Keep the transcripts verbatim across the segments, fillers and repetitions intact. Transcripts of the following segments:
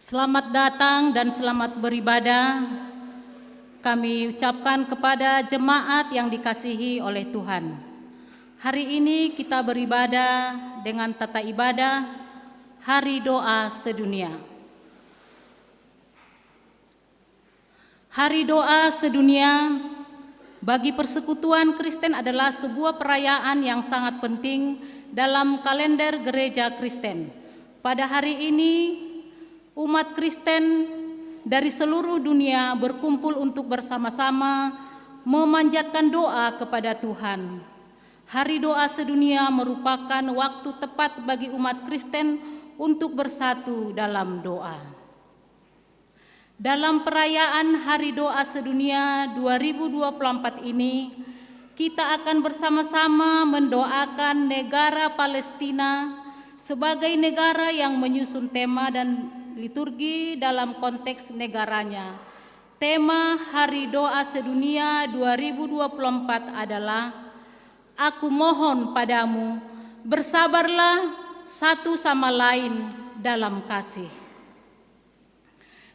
Selamat datang dan selamat beribadah kami ucapkan kepada jemaat yang dikasihi oleh Tuhan. Hari ini kita beribadah dengan tata ibadah Hari Doa Sedunia. Hari Doa Sedunia bagi persekutuan Kristen adalah sebuah perayaan yang sangat penting dalam kalender gereja Kristen. Pada hari ini, umat Kristen dari seluruh dunia berkumpul untuk bersama-sama memanjatkan doa kepada Tuhan. Hari Doa Sedunia merupakan waktu tepat bagi umat Kristen untuk bersatu dalam doa. Dalam perayaan Hari Doa Sedunia dua ribu dua puluh empat ini, kita akan bersama-sama mendoakan negara Palestina sebagai negara yang menyusun tema dan liturgi dalam konteks negaranya. Tema Hari Doa Sedunia dua ribu dua puluh empat adalah, "Aku mohon padamu, bersabarlah satu sama lain dalam kasih."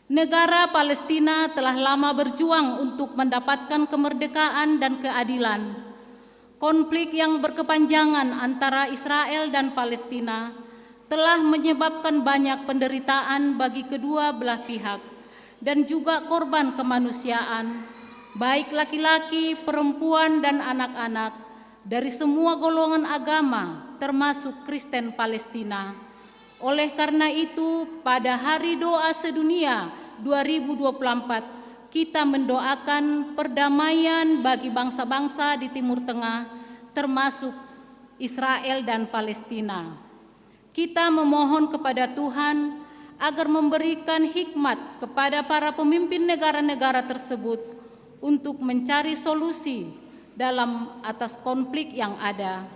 Negara Palestina telah lama berjuang untuk mendapatkan kemerdekaan dan keadilan. Konflik yang berkepanjangan antara Israel dan Palestina telah menyebabkan banyak penderitaan bagi kedua belah pihak dan juga korban kemanusiaan, baik laki-laki, perempuan, dan anak-anak dari semua golongan agama, termasuk Kristen Palestina. Oleh karena itu, pada Hari Doa Sedunia dua ribu dua puluh empat, kita mendoakan perdamaian bagi bangsa-bangsa di Timur Tengah, termasuk Israel dan Palestina. Kita memohon kepada Tuhan agar memberikan hikmat kepada para pemimpin negara-negara tersebut untuk mencari solusi dalam atas konflik yang ada.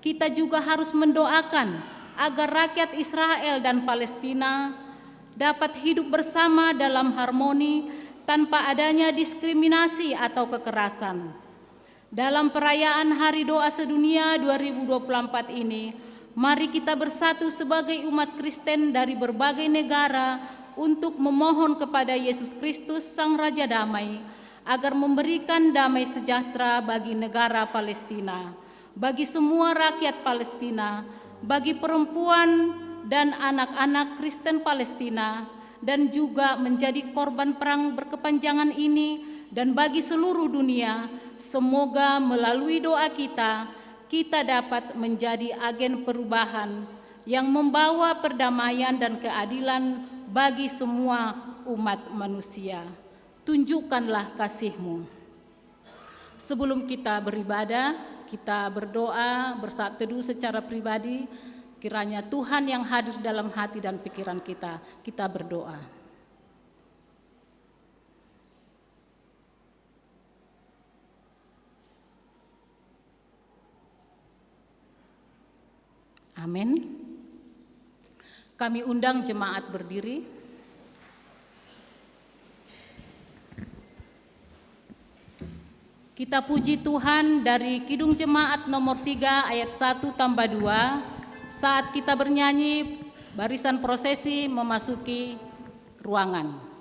Kita juga harus mendoakan agar rakyat Israel dan Palestina dapat hidup bersama dalam harmoni tanpa adanya diskriminasi atau kekerasan. Dalam perayaan Hari Doa Sedunia dua ribu dua puluh empat ini, mari kita bersatu sebagai umat Kristen dari berbagai negara untuk memohon kepada Yesus Kristus, Sang Raja Damai, agar memberikan damai sejahtera bagi negara Palestina, bagi semua rakyat Palestina, bagi perempuan dan anak-anak Kristen Palestina, dan juga menjadi korban perang berkepanjangan ini, dan bagi seluruh dunia. Semoga melalui doa kita, kita dapat menjadi agen perubahan yang membawa perdamaian dan keadilan bagi semua umat manusia. Tunjukkanlah kasih-Mu. Sebelum kita beribadah, kita berdoa, bersaat teduh secara pribadi. Kiranya Tuhan yang hadir dalam hati dan pikiran kita. Kita berdoa. Amin. Kami undang jemaat berdiri. Kita puji Tuhan dari Kidung Jemaat nomor tiga ayat satu tambah dua, saat kita bernyanyi, barisan prosesi memasuki ruangan.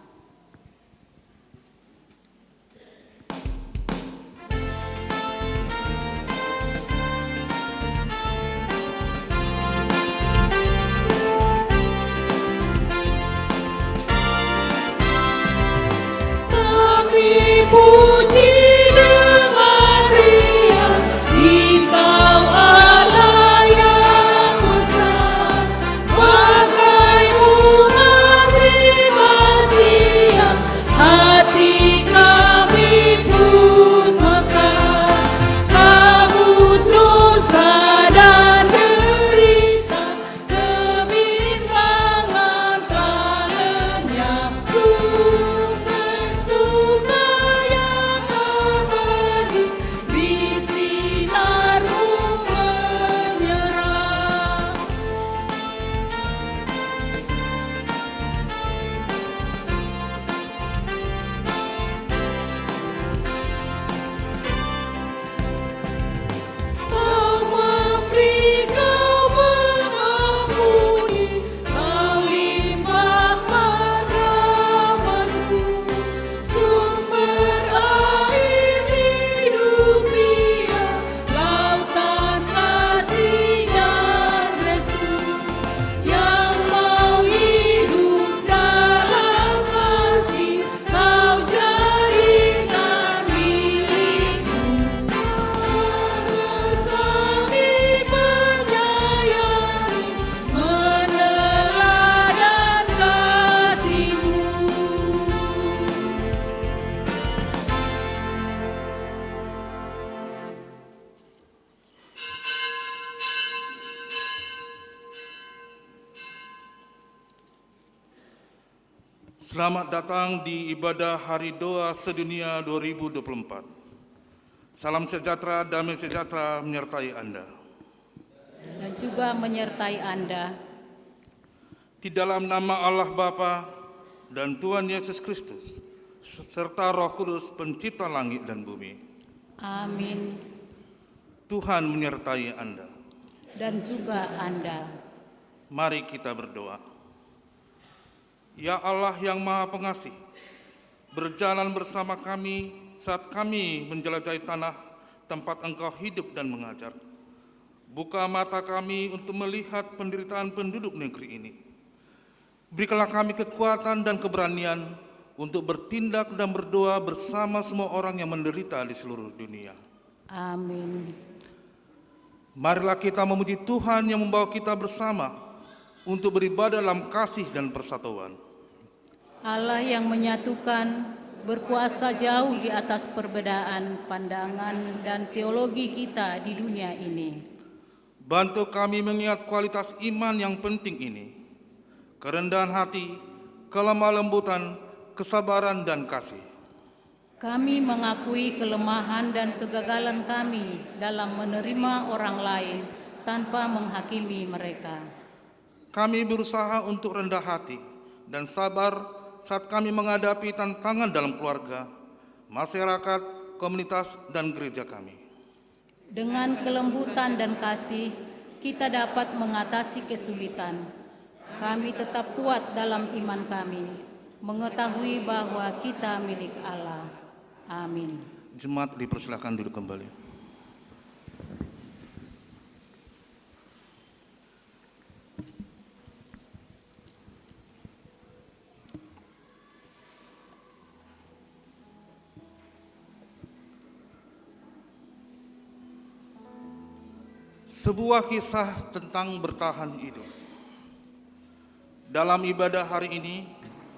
Kami puji dengan riang Engkau Allah yang besar, bagai bunga terima siang, hati kami pun mekar. Kabut dosa dan derita, kebimbangan telah lenyap, sukacita yang Selamat datang di ibadah Hari Doa Sedunia dua ribu dua puluh empat. Salam sejahtera, damai sejahtera menyertai Anda. Dan juga menyertai Anda. Di dalam nama Allah Bapa dan Tuhan Yesus Kristus, serta Roh Kudus, pencipta langit dan bumi. Amin. Tuhan menyertai Anda. Dan juga Anda. Mari kita berdoa. Ya Allah yang Maha Pengasih, berjalan bersama kami saat kami menjelajahi tanah tempat Engkau hidup dan mengajar. Buka mata kami untuk melihat penderitaan penduduk negeri ini. Berikanlah kami kekuatan dan keberanian untuk bertindak dan berdoa bersama semua orang yang menderita di seluruh dunia. Amin. Marilah kita memuji Tuhan yang membawa kita bersama untuk beribadah dalam kasih dan persatuan. Allah yang menyatukan, berkuasa jauh di atas perbedaan pandangan dan teologi kita di dunia ini. Bantu kami mengingat kualitas iman yang penting ini. Kerendahan hati, kelemah lembutan, kesabaran dan kasih. Kami mengakui kelemahan dan kegagalan kami dalam menerima orang lain tanpa menghakimi mereka. Kami berusaha untuk rendah hati dan sabar saat kami menghadapi tantangan dalam keluarga, masyarakat, komunitas, dan gereja kami. Dengan kelembutan dan kasih, kita dapat mengatasi kesulitan. Kami tetap kuat dalam iman kami, mengetahui bahwa kita milik Allah. Amin. Jemaat dipersilakan duduk kembali. Sebuah kisah tentang bertahan hidup. Dalam ibadah hari ini,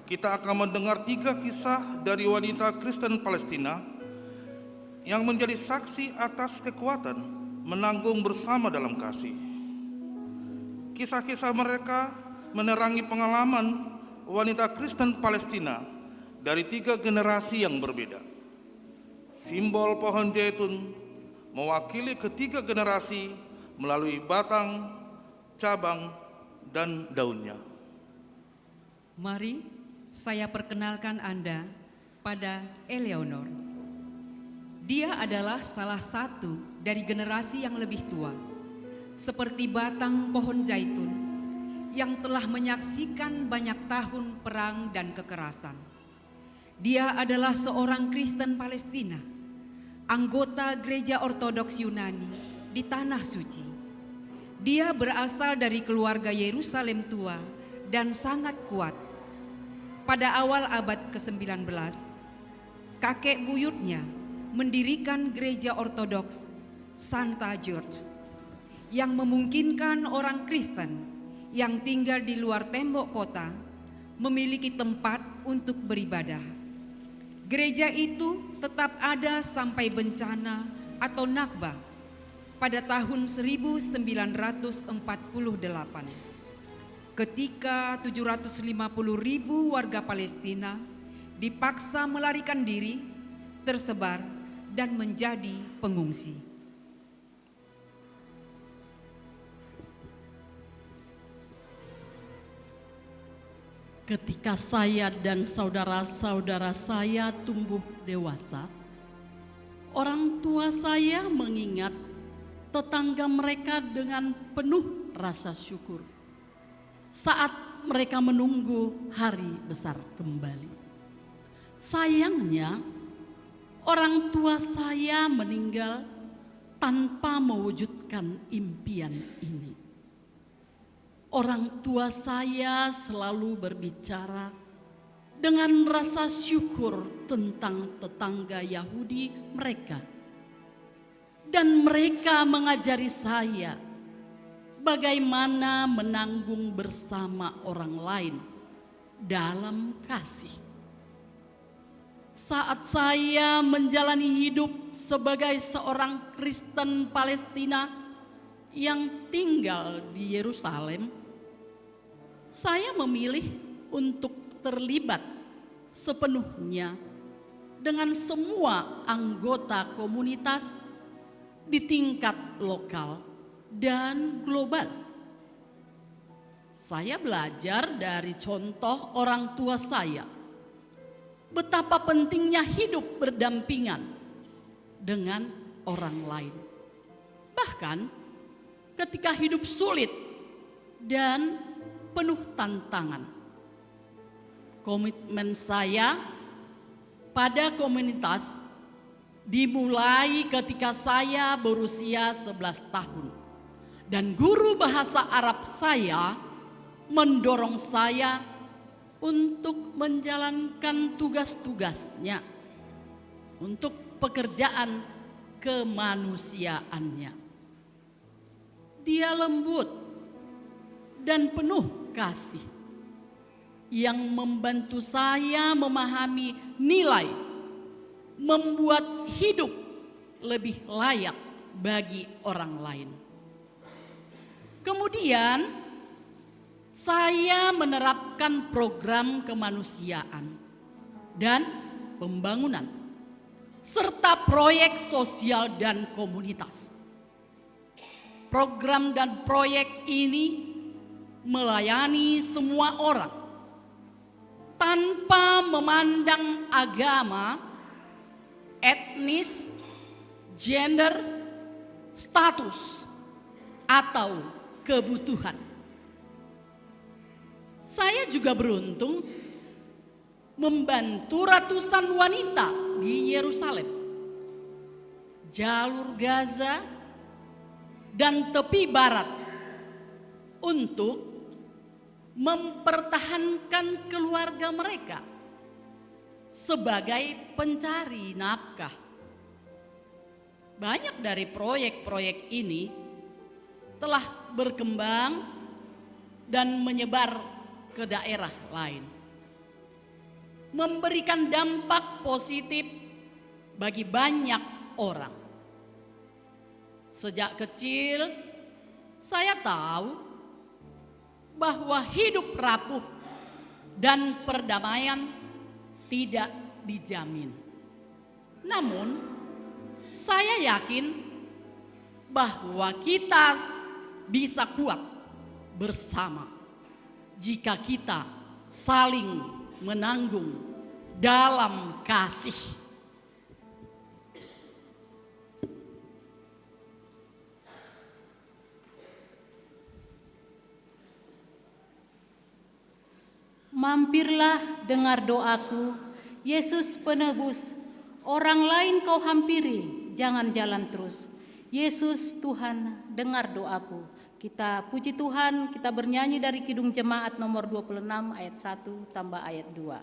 kita akan mendengar tiga kisah dari wanita Kristen Palestina yang menjadi saksi atas kekuatan menanggung bersama dalam kasih. Kisah-kisah mereka menerangi pengalaman wanita Kristen Palestina dari tiga generasi yang berbeda. Simbol pohon zaitun mewakili ketiga generasi melalui batang, cabang, dan daunnya. Mari saya perkenalkan Anda pada Eleanor. Dia adalah salah satu dari generasi yang lebih tua, seperti batang pohon zaitun yang telah menyaksikan banyak tahun perang dan kekerasan. Dia adalah seorang Kristen Palestina, anggota Gereja Ortodoks Yunani di Tanah Suci. Dia berasal dari keluarga Yerusalem tua dan sangat kuat. Pada awal abad kesembilan belas, kakek buyutnya mendirikan Gereja Ortodoks Santa George, yang memungkinkan orang Kristen yang tinggal di luar tembok kota memiliki tempat untuk beribadah. Gereja itu tetap ada sampai bencana atau Nakba pada tahun seribu sembilan ratus empat puluh delapan, ketika tujuh ratus lima puluh ribu warga Palestina dipaksa melarikan diri, tersebar, dan menjadi pengungsi. Ketika saya dan saudara-saudara saya tumbuh dewasa, orang tua saya mengingat tetangga mereka dengan penuh rasa syukur saat mereka menunggu hari besar kembali. Sayangnya, orang tua saya meninggal tanpa mewujudkan impian ini. Orang tua saya selalu berbicara dengan rasa syukur tentang tetangga Yahudi mereka. Dan mereka mengajari saya bagaimana menanggung bersama orang lain dalam kasih. Saat saya menjalani hidup sebagai seorang Kristen Palestina yang tinggal di Yerusalem, saya memilih untuk terlibat sepenuhnya dengan semua anggota komunitas di tingkat lokal dan global. Saya belajar dari contoh orang tua saya, betapa pentingnya hidup berdampingan dengan orang lain. Bahkan ketika hidup sulit dan penuh tantangan, komitmen saya pada komunitas dimulai ketika saya berusia sebelas tahun. Dan guru bahasa Arab saya mendorong saya untuk menjalankan tugas-tugasnya, untuk pekerjaan kemanusiaannya. Dia lembut dan penuh kasih yang membantu saya memahami nilai membuat hidup lebih layak bagi orang lain. Kemudian, saya menerapkan program kemanusiaan dan pembangunan, serta proyek sosial dan komunitas. Program dan proyek ini melayani semua orang tanpa memandang agama, etnis, gender, status, atau kebutuhan. Saya juga beruntung membantu ratusan wanita di Yerusalem, jalur Gaza, dan tepi barat untuk mempertahankan keluarga mereka sebagai pencari nafkah. Banyak dari proyek-proyek ini telah berkembang dan menyebar ke daerah lain, memberikan dampak positif bagi banyak orang. Sejak kecil, saya tahu bahwa hidup rapuh dan perdamaian tidak dijamin. Namun, saya yakin bahwa kita bisa kuat bersama jika kita saling menanggung dalam kasih. Mampirlah, dengar doaku, Yesus penebus, orang lain kau hampiri, jangan jalan terus. Yesus Tuhan, dengar doaku. Kita puji Tuhan, kita bernyanyi dari Kidung Jemaat nomor dua puluh enam ayat satu tambah ayat dua.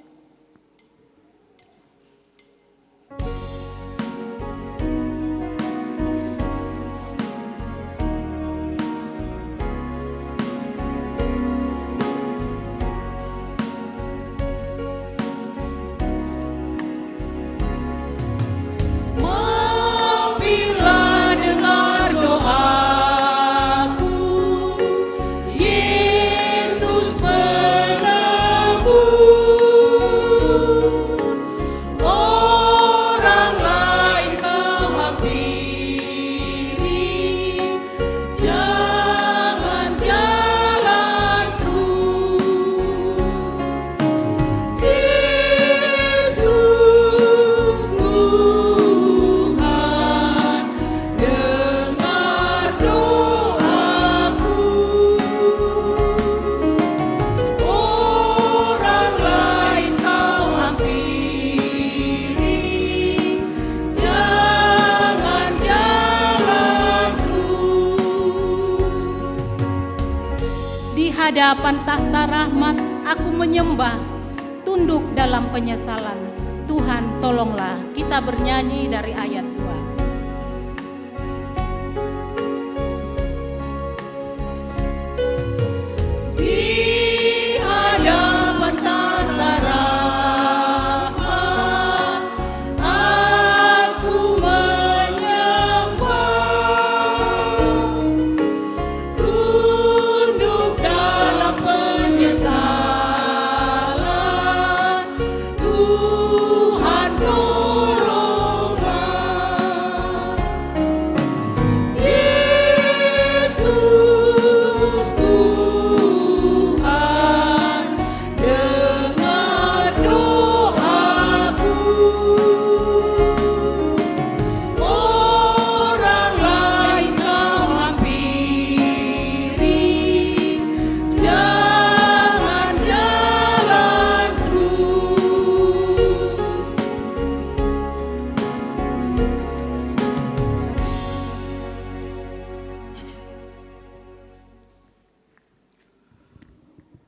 Di hadapan tahta rahmat aku menyembah, tunduk dalam penyesalan. Tuhan, tolonglah. Kita bernyanyi dari ayat dua.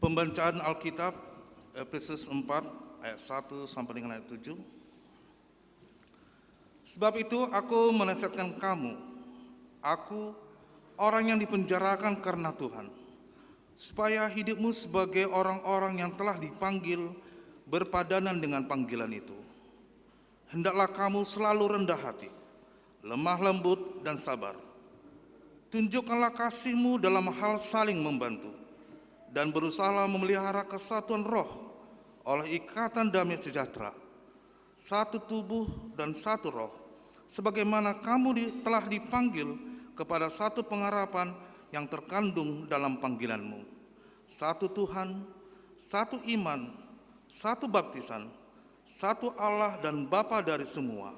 Pembacaan Alkitab, Efesus empat ayat satu sampai dengan ayat tujuh. Sebab itu aku menasihatkan kamu, aku orang yang dipenjarakan karena Tuhan, supaya hidupmu sebagai orang-orang yang telah dipanggil berpadanan dengan panggilan itu. Hendaklah kamu selalu rendah hati, lemah lembut, dan sabar. Tunjukkanlah kasihmu dalam hal saling membantu, dan berusahalah memelihara kesatuan roh oleh ikatan damai sejahtera, satu tubuh dan satu roh, sebagaimana kamu di- telah dipanggil kepada satu pengharapan yang terkandung dalam panggilanmu. Satu Tuhan, satu iman, satu baptisan, satu Allah dan Bapa dari semua.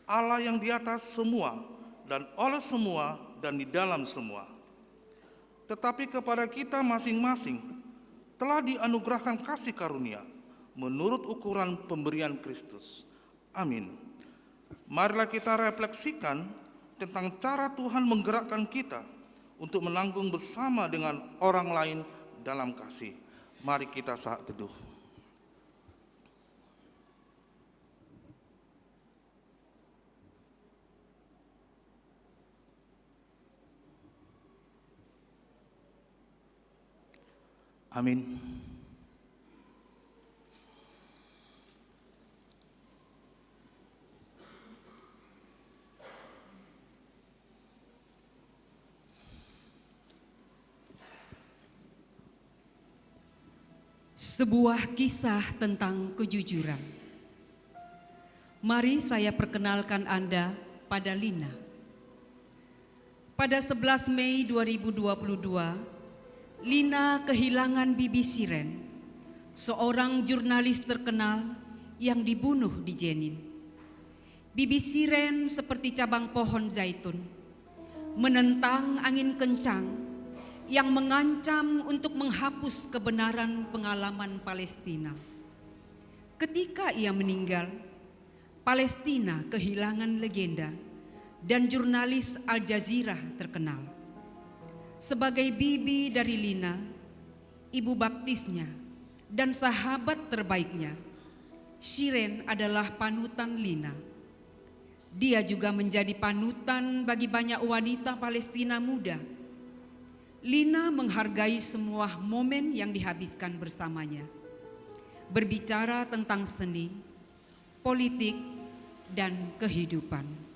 Allah yang di atas semua, dan oleh semua, dan di dalam semua. Tetapi kepada kita masing-masing telah dianugerahkan kasih karunia menurut ukuran pemberian Kristus. Amin. Marilah kita refleksikan tentang cara Tuhan menggerakkan kita untuk menanggung bersama dengan orang lain dalam kasih. Mari kita saat teduh. Amin. Sebuah kisah tentang kejujuran. Mari saya perkenalkan Anda pada Lina. Pada sebelas Mei dua ribu dua puluh dua, Lina kehilangan Bibi Siren, seorang jurnalis terkenal yang dibunuh di Jenin. Bibi Siren seperti cabang pohon zaitun, menentang angin kencang yang mengancam untuk menghapus kebenaran pengalaman Palestina. Ketika ia meninggal, Palestina kehilangan legenda dan jurnalis Al Jazeera terkenal. Sebagai bibi dari Lina, ibu baptisnya, dan sahabat terbaiknya, Siren adalah panutan Lina. Dia juga menjadi panutan bagi banyak wanita Palestina muda. Lina menghargai semua momen yang dihabiskan bersamanya. Berbicara tentang seni, politik, dan kehidupan.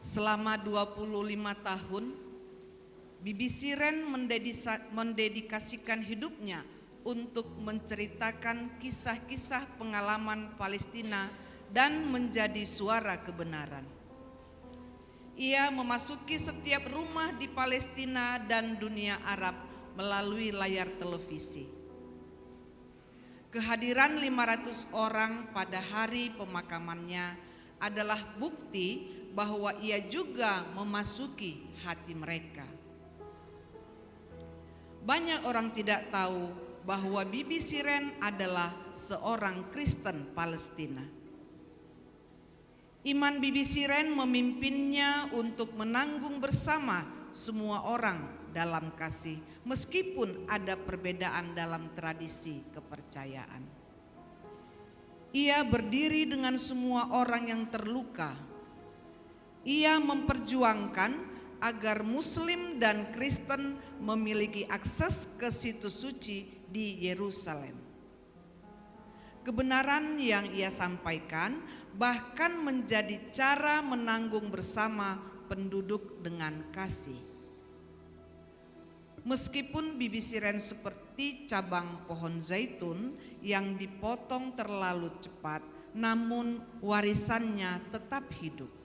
Selama dua puluh lima tahun, Bibi Siren mendedisa- mendedikasikan hidupnya untuk menceritakan kisah-kisah pengalaman Palestina dan menjadi suara kebenaran. Ia memasuki setiap rumah di Palestina dan dunia Arab melalui layar televisi. Kehadiran lima ratus orang pada hari pemakamannya adalah bukti bahwa ia juga memasuki hati mereka. Banyak orang tidak tahu bahwa Bibi Siren adalah seorang Kristen Palestina. Iman Bibi Siren memimpinnya untuk menanggung bersama semua orang dalam kasih, meskipun ada perbedaan dalam tradisi kepercayaan. Ia berdiri dengan semua orang yang terluka. Ia memperjuangkan agar Muslim dan Kristen memiliki akses ke situs suci di Yerusalem. Kebenaran yang ia sampaikan bahkan menjadi cara menanggung bersama penduduk dengan kasih. Meskipun Bibi Siren seperti cabang pohon zaitun yang dipotong terlalu cepat, namun warisannya tetap hidup.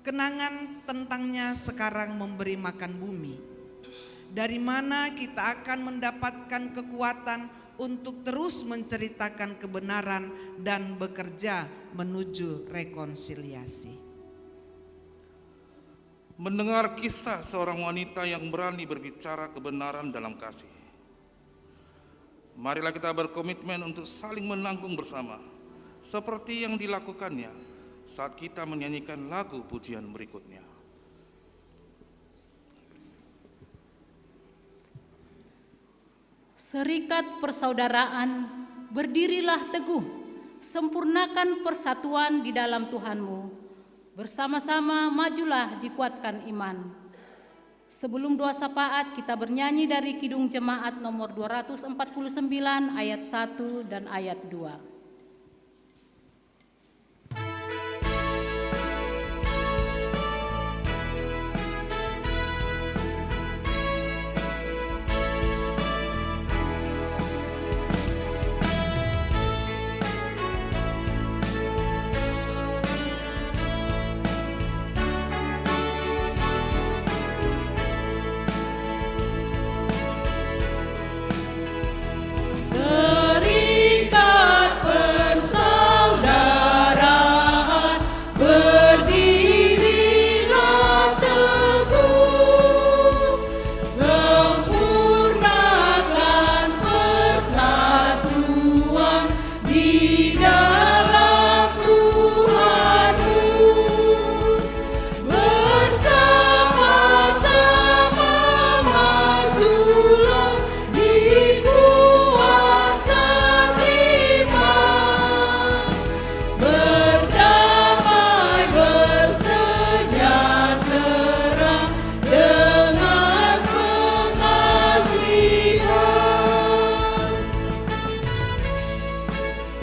Kenangan tentangnya sekarang memberi makan bumi. Dari mana kita akan mendapatkan kekuatan untuk terus menceritakan kebenaran dan bekerja menuju rekonsiliasi? Mendengar kisah seorang wanita yang berani berbicara kebenaran dalam kasih. Marilah kita berkomitmen untuk saling menanggung bersama, seperti yang dilakukannya saat kita menyanyikan lagu pujian berikutnya. Serikat persaudaraan, berdirilah teguh, sempurnakan persatuan di dalam Tuhanmu. Bersama-sama majulah, dikuatkan iman. Sebelum doa syafaat, kita bernyanyi dari Kidung Jemaat nomor dua ratus empat puluh sembilan, ayat satu dan ayat dua.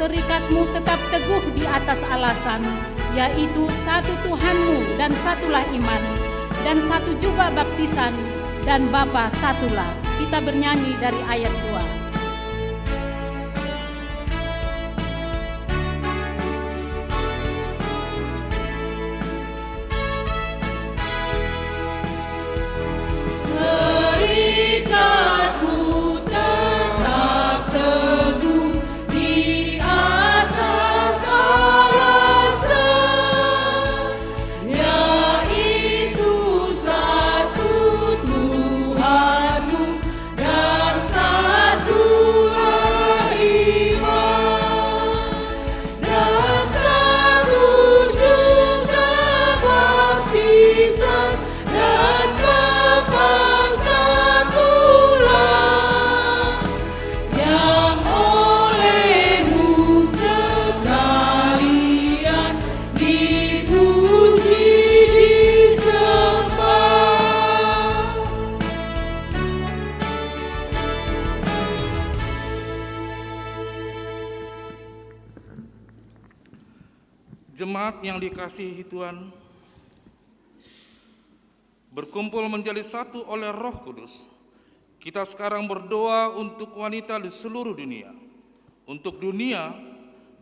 Serikatmu tetap teguh di atas alasan, yaitu satu Tuhanmu dan satulah iman, dan satu juga baptisan, dan Bapa satulah. Kita bernyanyi dari ayat dua. Jemaat yang dikasihi Tuhan, berkumpul menjadi satu oleh Roh Kudus. Kita sekarang berdoa untuk wanita di seluruh dunia, untuk dunia,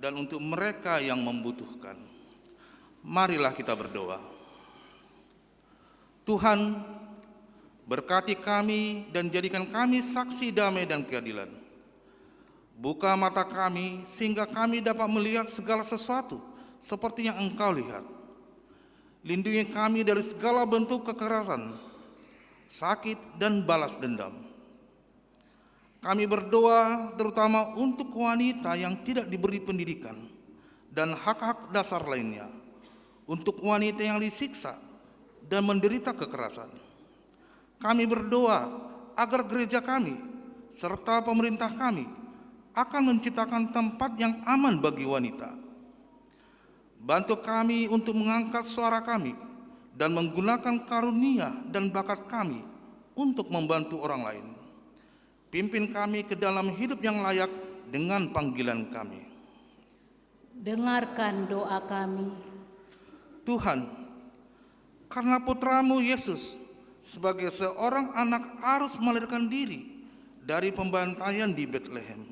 dan untuk mereka yang membutuhkan. Marilah kita berdoa. Tuhan, berkati kami dan jadikan kami saksi damai dan keadilan. Buka mata kami sehingga kami dapat melihat segala sesuatu seperti yang Engkau lihat. Lindungi kami dari segala bentuk kekerasan, sakit, dan balas dendam. Kami berdoa terutama untuk wanita yang tidak diberi pendidikan dan hak-hak dasar lainnya, untuk wanita yang disiksa dan menderita kekerasan. Kami berdoa agar gereja kami serta pemerintah kami akan menciptakan tempat yang aman bagi wanita. Bantu kami untuk mengangkat suara kami dan menggunakan karunia dan bakat kami untuk membantu orang lain. Pimpin kami ke dalam hidup yang layak dengan panggilan kami. Dengarkan doa kami. Tuhan, karena putramu Yesus sebagai seorang anak harus melahirkan diri dari pembantaian di Bethlehem.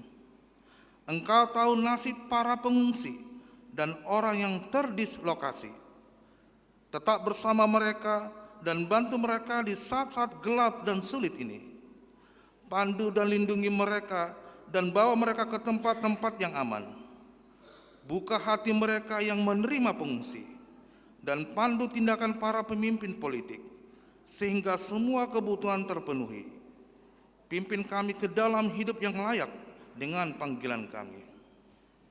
Engkau tahu nasib para pengungsi dan orang yang terdislokasi. Tetap bersama mereka dan bantu mereka di saat-saat gelap dan sulit ini. Pandu dan lindungi mereka dan bawa mereka ke tempat-tempat yang aman. Buka hati mereka yang menerima pengungsi dan pandu tindakan para pemimpin politik sehingga semua kebutuhan terpenuhi. Pimpin kami ke dalam hidup yang layak dengan panggilan kami.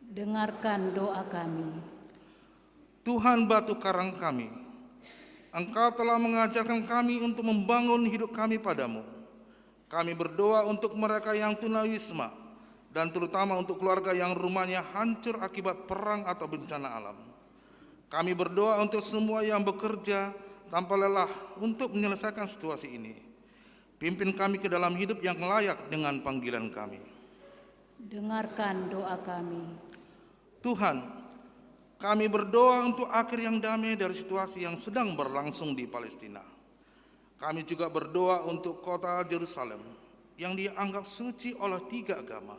Dengarkan doa kami. Tuhan batu karang kami, Engkau telah mengajarkan kami untuk membangun hidup kami padamu. Kami berdoa untuk mereka yang tunawisma, dan terutama untuk keluarga yang rumahnya hancur akibat perang atau bencana alam. Kami berdoa untuk semua yang bekerja tanpa lelah untuk menyelesaikan situasi ini. Pimpin kami ke dalam hidup yang layak dengan panggilan kami. Dengarkan doa kami. Tuhan, kami berdoa untuk akhir yang damai dari situasi yang sedang berlangsung di Palestina. Kami juga berdoa untuk kota Jerusalem yang dianggap suci oleh tiga agama,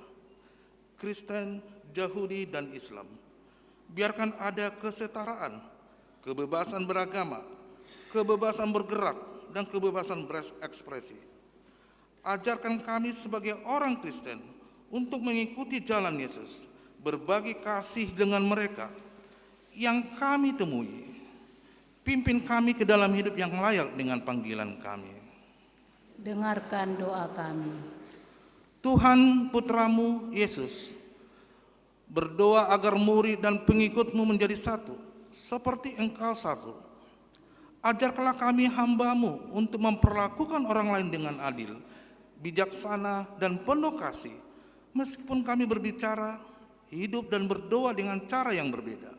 Kristen, Yahudi, dan Islam. Biarkan ada kesetaraan, kebebasan beragama, kebebasan bergerak, dan kebebasan berekspresi. Ajarkan kami sebagai orang Kristen untuk mengikuti jalan Yesus, berbagi kasih dengan mereka yang kami temui. Pimpin kami ke dalam hidup yang layak dengan panggilan kami. Dengarkan doa kami. Tuhan, Putramu, Yesus, berdoa agar murid dan pengikutmu menjadi satu, seperti Engkau satu. Ajarkanlah kami hamba-Mu untuk memperlakukan orang lain dengan adil, bijaksana, dan penuh kasih, meskipun kami berbicara, hidup, dan berdoa dengan cara yang berbeda.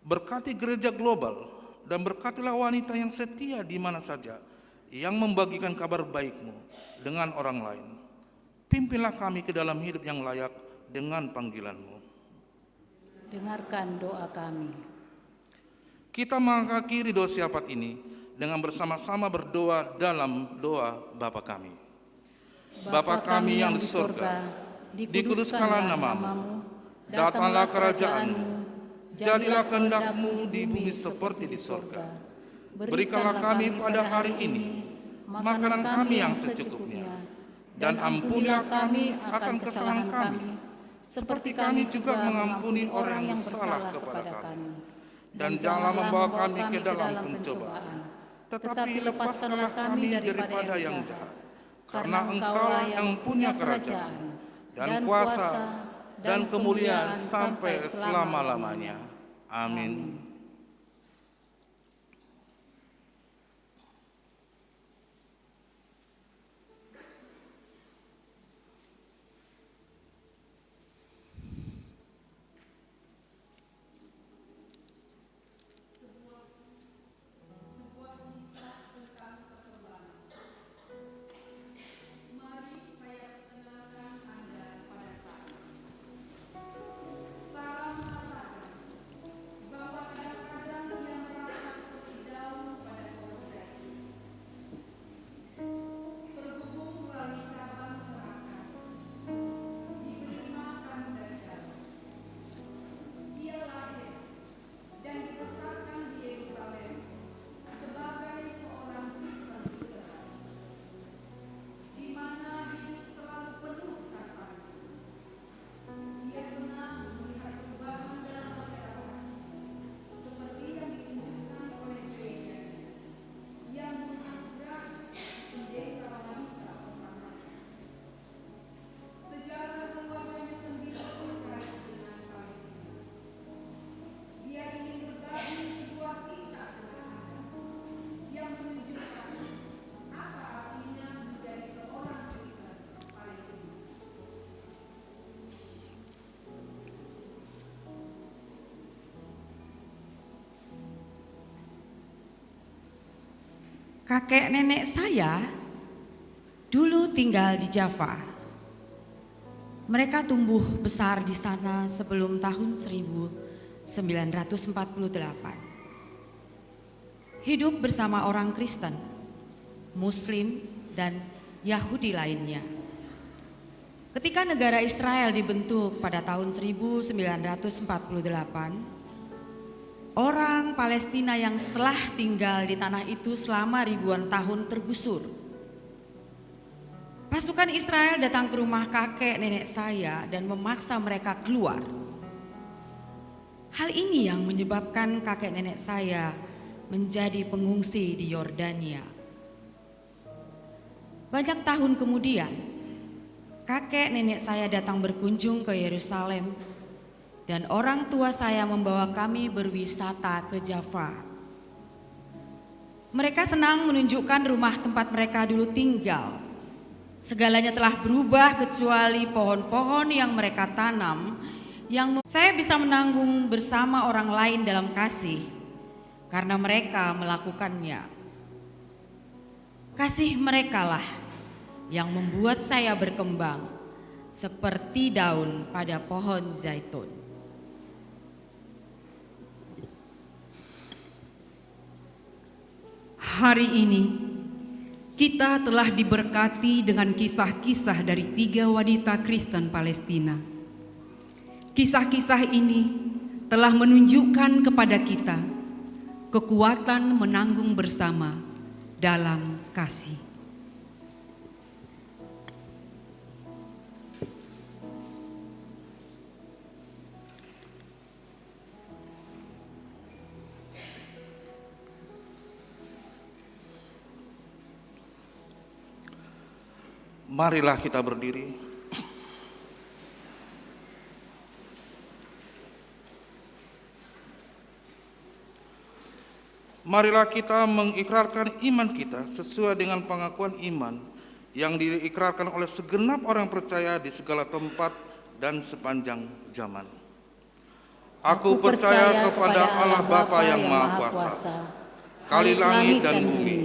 Berkati gereja global dan berkatilah wanita yang setia di mana saja yang membagikan kabar baik-Mu dengan orang lain. Pimpinlah kami ke dalam hidup yang layak dengan panggilan-Mu. Dengarkan doa kami. Kita mengakhiri doa syafaat ini dengan bersama-sama berdoa dalam doa Bapa kami. Bapa kami yang di sorga, dikuduskanlah nama-Mu, datanglah kerajaan-Mu, jadilah kehendak-Mu di bumi seperti di sorga. Berikanlah kami pada hari ini makanan kami yang secukupnya, dan ampunilah kami akan kesalahan kami, seperti kami juga mengampuni orang yang salah kepada kami. Dan janganlah membawa kami ke dalam pencobaan, tetapi lepaskanlah kami daripada yang jahat. Karena Engkaulah yang punya kerajaan, dan kuasa, dan kemuliaan sampai selama-lamanya. Amin. Kakek nenek saya dulu tinggal di Java. Mereka tumbuh besar di sana sebelum tahun seribu sembilan ratus empat puluh delapan. Hidup bersama orang Kristen, Muslim, dan Yahudi lainnya. Ketika negara Israel dibentuk pada tahun seribu sembilan ratus empat puluh delapan, orang Palestina yang telah tinggal di tanah itu selama ribuan tahun tergusur. Pasukan Israel datang ke rumah kakek nenek saya dan memaksa mereka keluar. Hal ini yang menyebabkan kakek nenek saya menjadi pengungsi di Yordania. Banyak tahun kemudian, kakek nenek saya datang berkunjung ke Yerusalem Dan orang tua saya membawa kami berwisata ke Java. Mereka senang menunjukkan rumah tempat mereka dulu tinggal. Segalanya telah berubah kecuali pohon-pohon yang mereka tanam, yang mem- saya bisa menanggung bersama orang lain dalam kasih, karena mereka melakukannya. Kasih merekalah yang membuat saya berkembang seperti daun pada pohon zaitun. Hari ini, kita telah diberkati dengan kisah-kisah dari tiga wanita Kristen Palestina. Kisah-kisah ini telah menunjukkan kepada kita kekuatan menanggung bersama dalam kasih. Marilah kita berdiri. Marilah kita mengikrarkan iman kita sesuai dengan pengakuan iman yang diikrarkan oleh segenap orang percaya di segala tempat dan sepanjang zaman. Aku percaya kepada Allah Bapa yang Maha Kuasa, Kali langit dan bumi,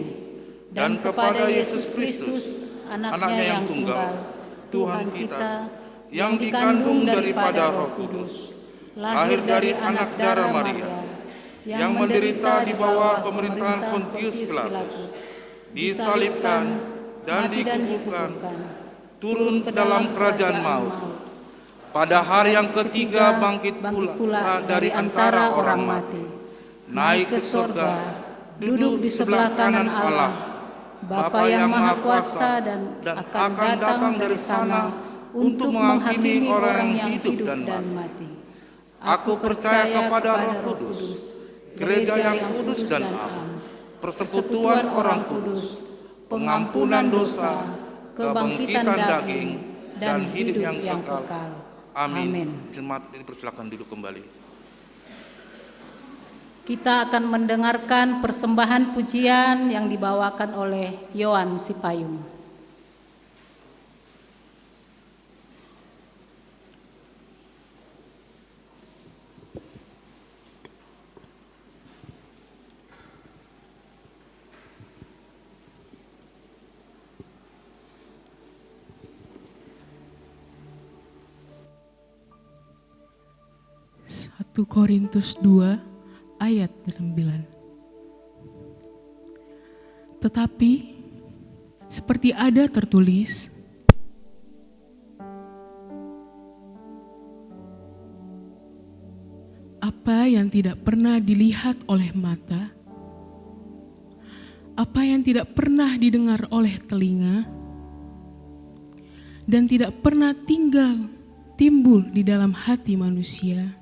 dan kepada Yesus Kristus, Anaknya yang tunggal, Tuhan kita, yang dikandung daripada Roh Kudus, lahir dari anak darah Maria, yang menderita di bawah pemerintahan Pontius Pilatus, disalibkan dan dikuburkan, turun ke dalam kerajaan maut. Pada hari yang ketiga bangkit pula dari antara orang mati, naik ke sorga, duduk di sebelah kanan Allah, Bapa yang Maha Kuasa, dan akan datang dari sana untuk menghakimi orang yang hidup dan mati. Aku percaya kepada Roh Kudus, gereja yang kudus dan am, persekutuan orang kudus, pengampunan dosa, kebangkitan daging, dan hidup yang kekal. Amin. Jemaat, dipersilakan duduk kembali. Kita akan mendengarkan persembahan pujian yang dibawakan oleh Yohan Sipayung. Satu Korintus dua ayat sembilan. Tetapi, seperti ada tertulis, apa yang tidak pernah dilihat oleh mata, apa yang tidak pernah didengar oleh telinga, dan tidak pernah tinggal timbul di dalam hati manusia.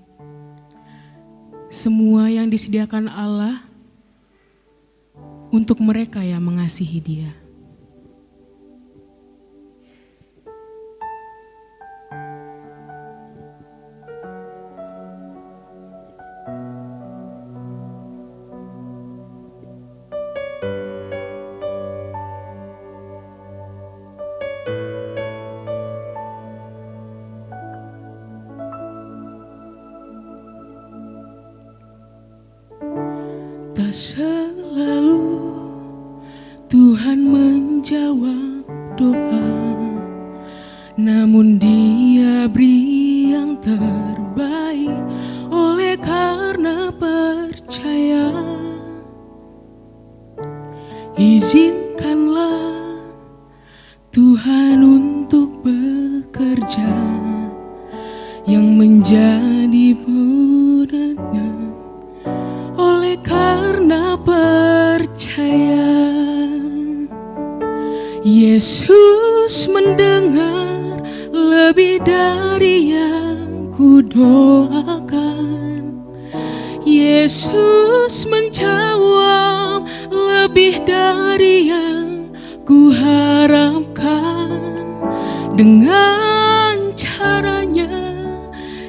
Semua yang disediakan Allah untuk mereka yang mengasihi Dia. Tak selalu Tuhan menjawab doa, namun Dia beri yang terbaik oleh karena percaya. Izinkanlah Tuhan untuk bekerja yang menjadi muridnya oleh karena percaya. Yesus mendengar lebih dari yang kudoakan. Yesus menjawab lebih dari yang kuharapkan. Dengan caranya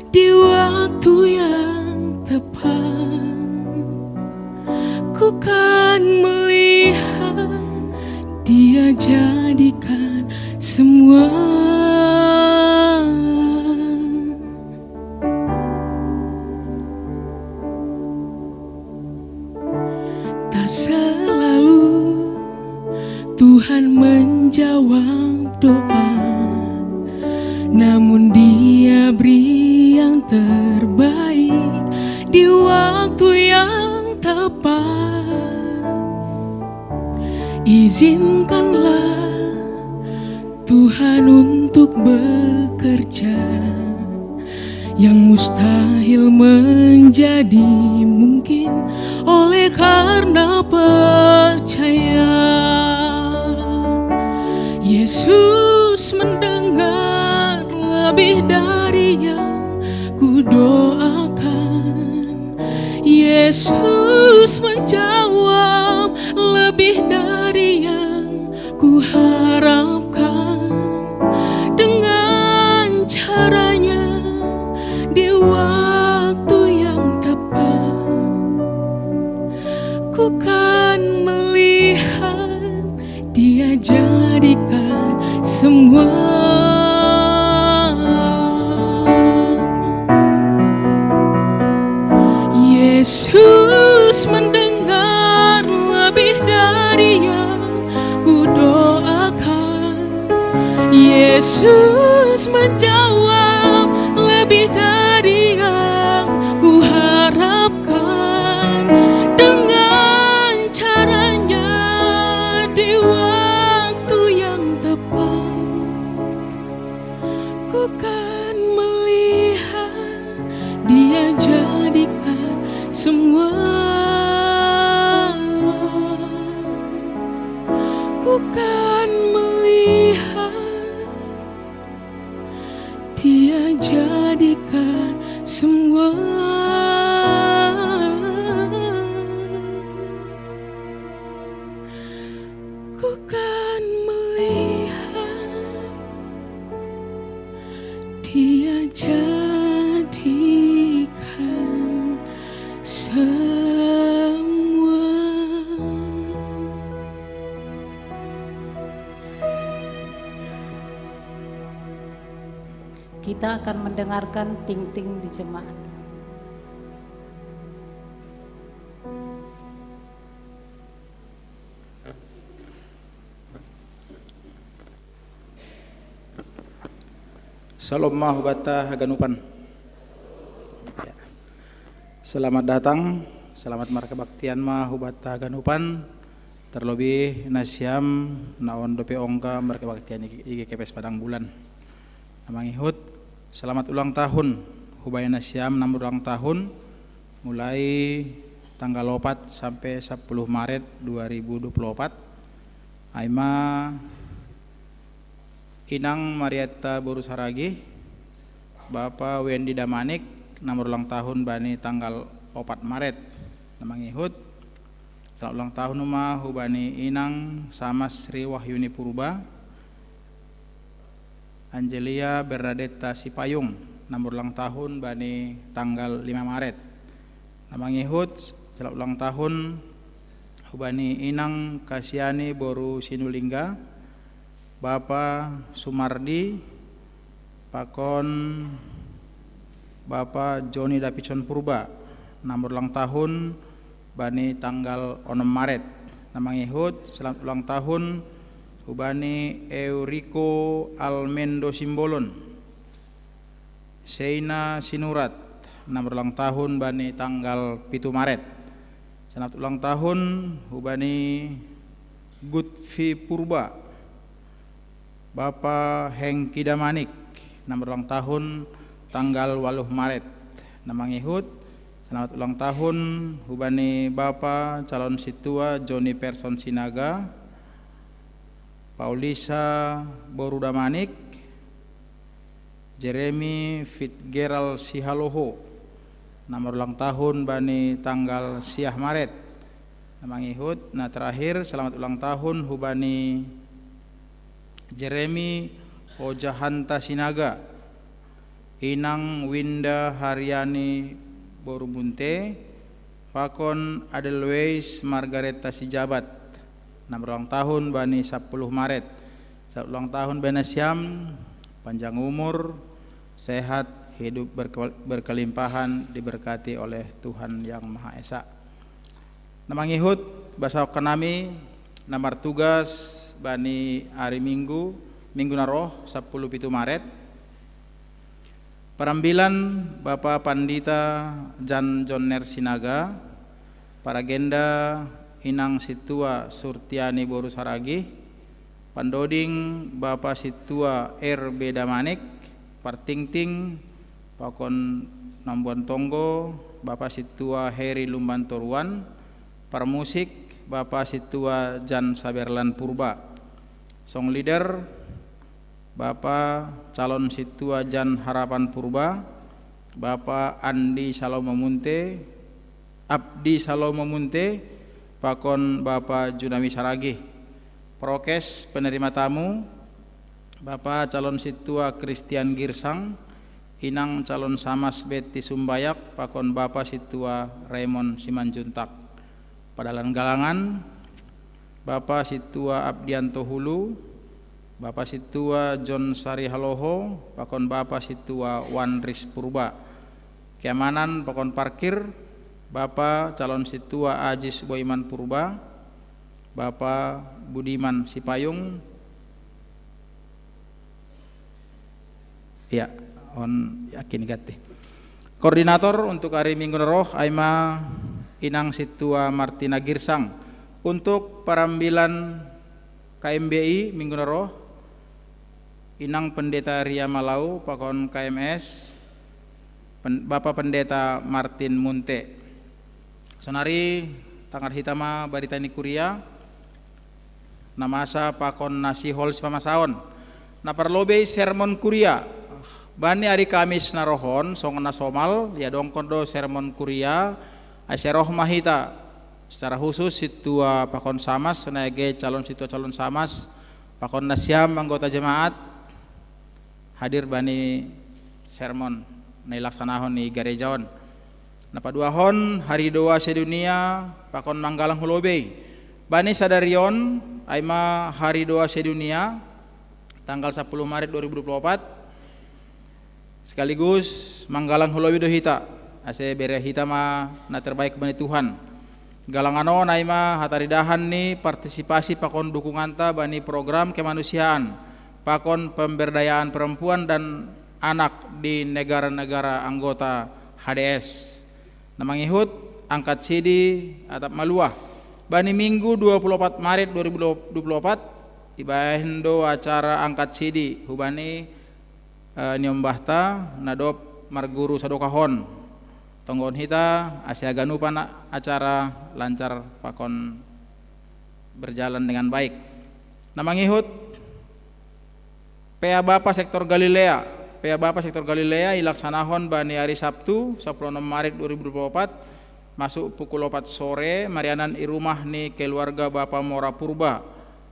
di waktu yang tepat. Ku kan melihat dia jadikan semua. Tak selalu Tuhan menjawab doa, namun Dia beri yang terbaik di waktu yang tepat. Izinkanlah Tuhan untuk bekerja, yang mustahil menjadi mungkin oleh karena percaya. Yesus mendengar lebih dari yang ku doakan. Yesus menjawab lebih dari yang ku harapkan. Dengan caranya di waktu yang tepat, ku kan melihat dia jadikan semua. Yesus mendengar lebih dari yang ku doakan. Yesus menjawab lebih dari yang ku harapkan. Dengan caranya di waktu yang tepat, ku kan melihat dia jadikan semua. Ku kan melihat dia jadikan semua. Ku kan melihat dia jadikan semua. Kita akan mendengarkan ting-ting di jemaat. Salom ma hubata haganupan. Ya. Selamat datang, selamat markabaktian ma hubata haganupan. Terlebih nasiam na on dope ongka markabaktian i G K P S Padang Bulan. Na mangihut, selamat ulang tahun hubaya nasiam na marulang tahun, mulai tanggal opat sampai sepuluh Maret dua ribu dua puluh opat. Ai ma Inang Marietta boru Saragih, Bapa Wendy Damanik, na marulang tahun bani tanggal opat Maret. Na mangihut, selamat ulang tahun uma hubani Inang Sama Sri Wahyuni Purba, Angelia Bernadetta Sipayung, na marulang tahun bani tanggal lima Maret. Na mangihut, selamat ulang tahun hubani Inang Kasiani boru Sinulingga, Bapa Sumardi, pakon Bapa Joni Davidson Purba, na marulang tahun bani tanggal onom Maret. Na mangihut, selamat ulang tahun hubani Euriko Almendo Simbolon, Seina Sinurat, na marulang tahun bani tanggal pitu Maret. Selamat ulang tahun hubani Gutfi Purba, Bapa Hengki Damanik, na marulang tahun tanggal waluh Maret. Na mangihut, selamat ulang tahun hubani Bapa calon sintua Joni Person Sinaga, Paulisa boru Damanik, Jeremy Fitzgerald Sihaloho, na marulang tahun bani tanggal siah Maret. Na mangihut, na terakhir, selamat ulang tahun hubani Jeremy Ojahanta Sinaga, Inang Winda Haryani Borumunte, pakon Adelweis Margareta Sijabat, na marulang tahun bani sapuluh Maret. Selamat ulang tahun bani nasiam, panjang umur, sehat, hidup berke-, berkelimpahan, diberkati oleh Tuhan Yang Maha Esa. Na mangihut, basahon hami na martugas bani ari Minggu, Minggu na roh, sapuluh pitu Maret. Parambilan Bapa Pandita Jan Jonner Sinaga, paragenda Inang Sintua Surtiani Boru Saragih, pandoding Bapa Sintua R B Damanik, partingting pakon nambuan tonggo Bapa Sintua Heri Lumban Toruan, parmusik Bapa Sintua Jan Saberlan Purba. Song leader, Bapa calon Sintua Jan Harapan Purba, Bapa Andi Salomo Munte, Abdi Salomo Munte, pakon Bapa Junami Saragih. Prokes penerima tamu, Bapa calon Sintua Christian Girsang, Inang calon Samas Betty Sumbayak, pakon Bapa Sintua Raymond Simanjuntak. Padalan galangan, Bapa Sintua Abdianto Hulu, Bapa Sintua John Sari Haloho, pakon Bapa Sintua Wanris Purba. Keamanan pakon parkir, Bapa calon Sintua Ajis Boiman Purba, Bapa Budiman Sipayung. Ya, on yakin gati. Koordinator untuk ari Minggu na roh, ai ma Inang Sintua Martina Girsang. Untuk parambilan K M B I Minggu na roh, Inang Pendeta Ria Malau, pakon K M S, Pen-, Bapa Pendeta Martin Munte. Sonari tangar hita ma barita ni kuria, na masa pakon na sihol sipamasaon. Na parlobei sermon kuria. Bani ari Kamis na roh on, songon na somal, iadongkon do sermon kuria, ai sai roh ma hita. Secara khusus, Sintua pakon Samas, na ege calon Sintua calon Samas, pakon nasiam anggota jemaat, hadir bani sermon na ilaksanahon ni gareja on. Na paduahon, hari doa sedunia, pakon manggalang hu lobei. Bani sadari on, ai ma hari doa sedunia, tanggal sapuluh Maret dua ribu dua puluh opat, sekaligus manggalang hu lobei do hita, ase bere hita ma na terbaik bani Tuhan. Galangan on ai ma hataridahan ni partisipasi pakon dukunganta bani program kemanusiaan, pakon pemberdayaan perempuan dan anak di negara-negara anggota H D S. Na mangihut, angkat sidi atap maluah. Bani Minggu dua puluh opat Maret dua ribu dua puluh opat, ibahen do acara angkat sidi, hubani, eh, niombahta, na dob marguru sadokah on. Tonggohon hita, ase haganupan acara lancar pakon berjalan dengan baik. Na mangihut, P A Bapa Sektor Galilea. P A Bapa Sektor Galilea ilaksanahon bani ari Sabtu, sapuluh onom Maret dua ribu dua puluh opat, masuk pukul opat sore, marianan i rumah ni keluarga Bapa Mora Purba,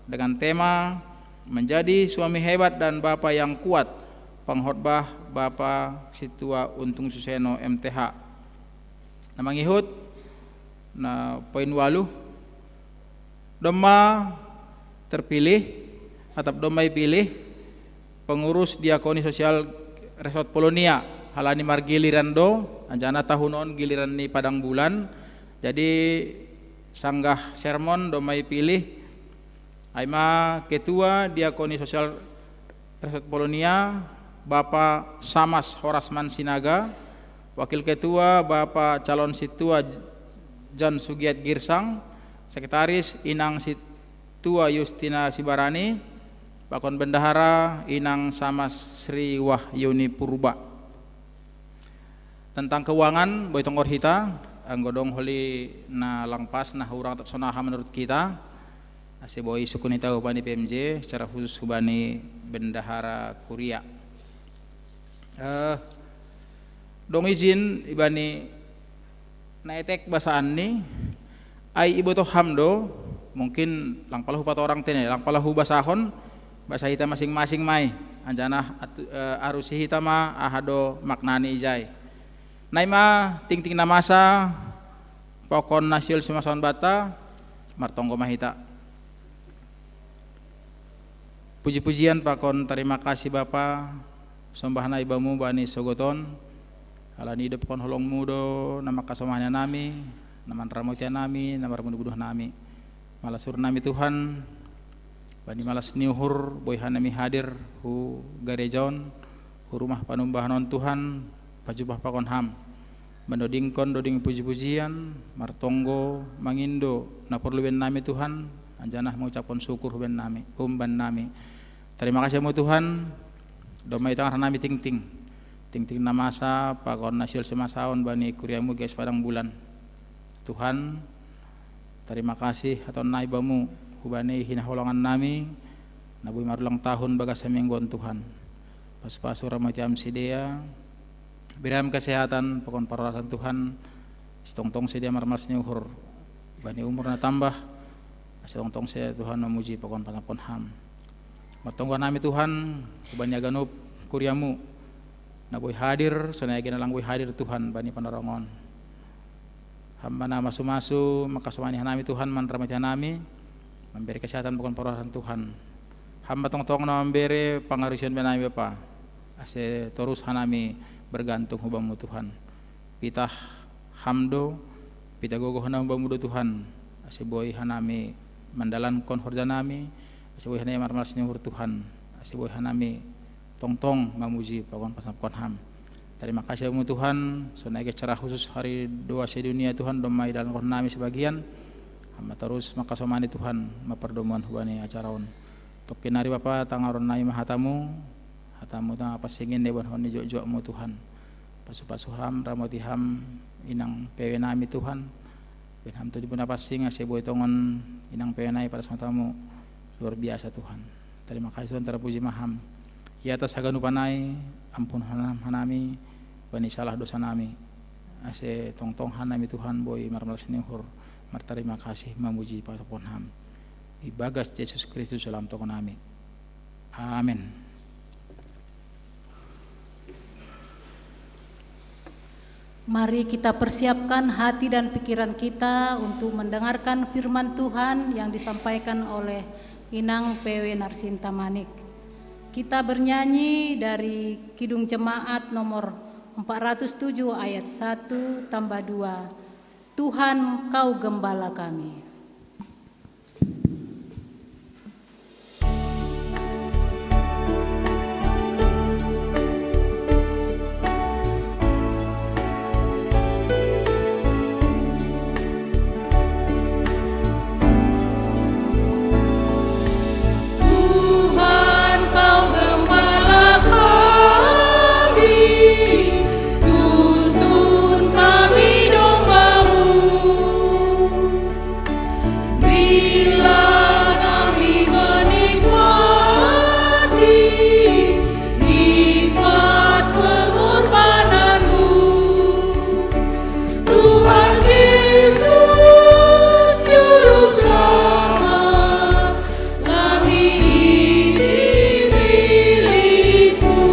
dengan tema Menjadi Suami Hebat dan Bapa yang Kuat, pengkhotbah Bapa Sintua Untung Suseno, M T H. Na mangihut, na poin ualuh, domma terpilih, atap domma ipilih pengurus diakoni sosial Resort Polonia, halani margiliran do, anjaha tahun on giliran ni Padang Bulan. Jadi sanggah sermon domma ipilih, ai ma ketua diakoni sosial Resort Polonia, Bapa Samas Horasman Sinaga, wakil ketua Bapa calon Sintua Jan Sugiat Girsang, sekretaris Inang Sintua Yustina Sibarani, pakon bendahara Inang Samas Sri Wahyuni Purba. Tentang keuangan, boi tonggor hita, anggo dong holi na lang pas, na hurang atap sonaha menurut kita, ase boi sukun hita hubani P M J, secara khusus hubani bendahara kuria. Eh, dong izin ibani na etek basaan ni, ai ibotoh ham do, mungkin lang pala hupatorang tene, lang pala hubasahon, basa hita masing-masing ma i. Anjanah atu-, eh, arusi hita ma aha do maknani ijai. Nai ma tingting na masa, pakon na sihol simasaon banta, martonggo ma hita. Puji-pujian pakon tarima kasih Bapa, sombah nai Bamu bani sogot on, ala ni idophon holong-Mu do na mangkasomani hanami, na manramoti hanami, na marbuduh-buduh nami. Malas uhur nami Tuhan, bani malas ni uhur boi hanami hadir hu gareja on, hu rumah panumbahan on Tuhan, pajumpah pakon Ham. Mandodingkon doding puji-pujian, martonggo, mangindo, na porlu baen nami Tuhan, anjanah mangucaphon syukur baen nami, umbaen nami. Tarima kasih Mu Tuhan, domma itangar hanami tingting. Tingting na masa, pakon na sihol simasaon bani kuria-Mu G S Padang Bulan. Tuhan, tarima kasih hatahon nai Bamu, hubani hinaholongan nami, na boi marulang tahun bagas hamingguon Tuhan. Pasu-pasu ramoti Ham sidea, bere Ham kesehatan, pakon parhorasan Tuhan, ase tongtong sidea marmalas ni uhur, bani umur na tambah, ase tongtong sidea Tuhan mamuji pakon pasampon Ham. Martonggo hanami Tuhan, hubani haganup kuria-Mu, na boi hadir, sonai age na lang boi hadir Tuhan, bani panorang on. Ham ma na masu-masu, mangkasomani hanami Tuhan, manramoti hanami, mambere kesehatan pakon parhorasan Tuhan. Ham ma tongtong na mambere pangarusion baen nami Bapa, ase torus hanami bergantung hu Bamu Tuhan. Pitah Ham do, pitah gogoh na hu Bamu do Tuhan, ase boi hanami mandalankon horja nami, ase boi hanami marmalas ni uhur Tuhan, ase boi hanami tongtong mamuji pakon pasampon Ham. Tarima kasih Bamu Tuhan, sonai age secara khusus hari doa sedunia Tuhan, domma idalankon nami sebagian, Ham ma torus mangkasomani Tuhan, mapardomuan hubani acara on. Tongkin nari Bapa, tangaron nami ma hata-Mu, hata-Mu na pansing i na iboanhon ni juak-juak-Mu Tuhan. Pasu-pasu Ham, ramoti Ham, inang P W nami Tuhan. Baen Ham tu dibu na pansing, ase boi tongon inang P W nami padas hata-Mu, luar biasa Tuhan. Tarima kasih Tuhan, tarpuji ma Ham. I atas haganupan nai, ampunon Ham hanami, bani salah dosa nami. Ase tongtong hanami Tuhan boi marmalas ni uhur, martarima kasih mamuji pasampon Ham. Ibagas Jesus Kristus Juru Selamat nami. Amin. Mari kita persiapkan hati dan pikiran kita untuk mendengarkan firman Tuhan yang disampaikan oleh Inang P W Narsinta Manik. Kita bernyanyi dari Kidung Jemaat nomor empat ratus tujuh ayat satu tambah dua. Tuhan, Kau gembala kami. Tuhan, Kau gembala kami, tuntun kami domba-Mu. Berilah kami menikmati nikmat pengorbanan-Mu. Tuhan Yesus, Juru Selamat, kami ini milik-Mu.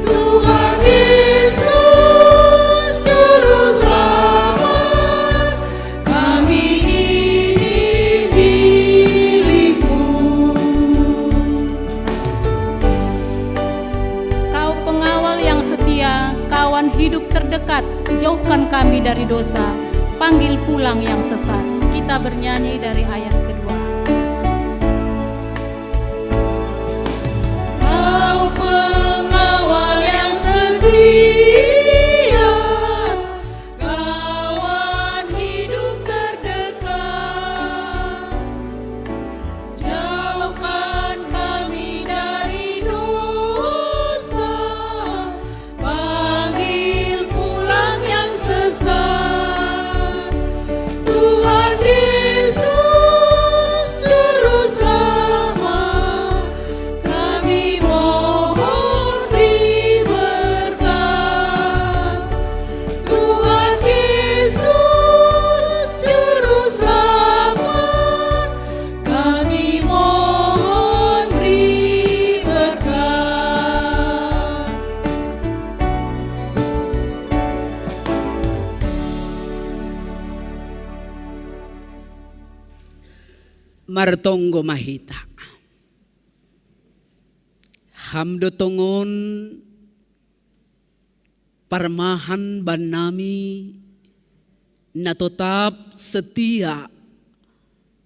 Tuhan Yesus, Juru Selamat, kami ini milik-Mu. Kau pengawal yang setia, kawan hidup terdekat, jauhkan kami dari dosa, panggil pulang yang sesat. Kita bernyanyi dari ayat kedua. Kau pengawal yang setia, kawan hidup terdekat, jauhkan kami dari dosa, panggil pulang yang sesat. Tuhan Yesus, Martonggo ma hita. Ham do tongon parmahan bannami, na totap setia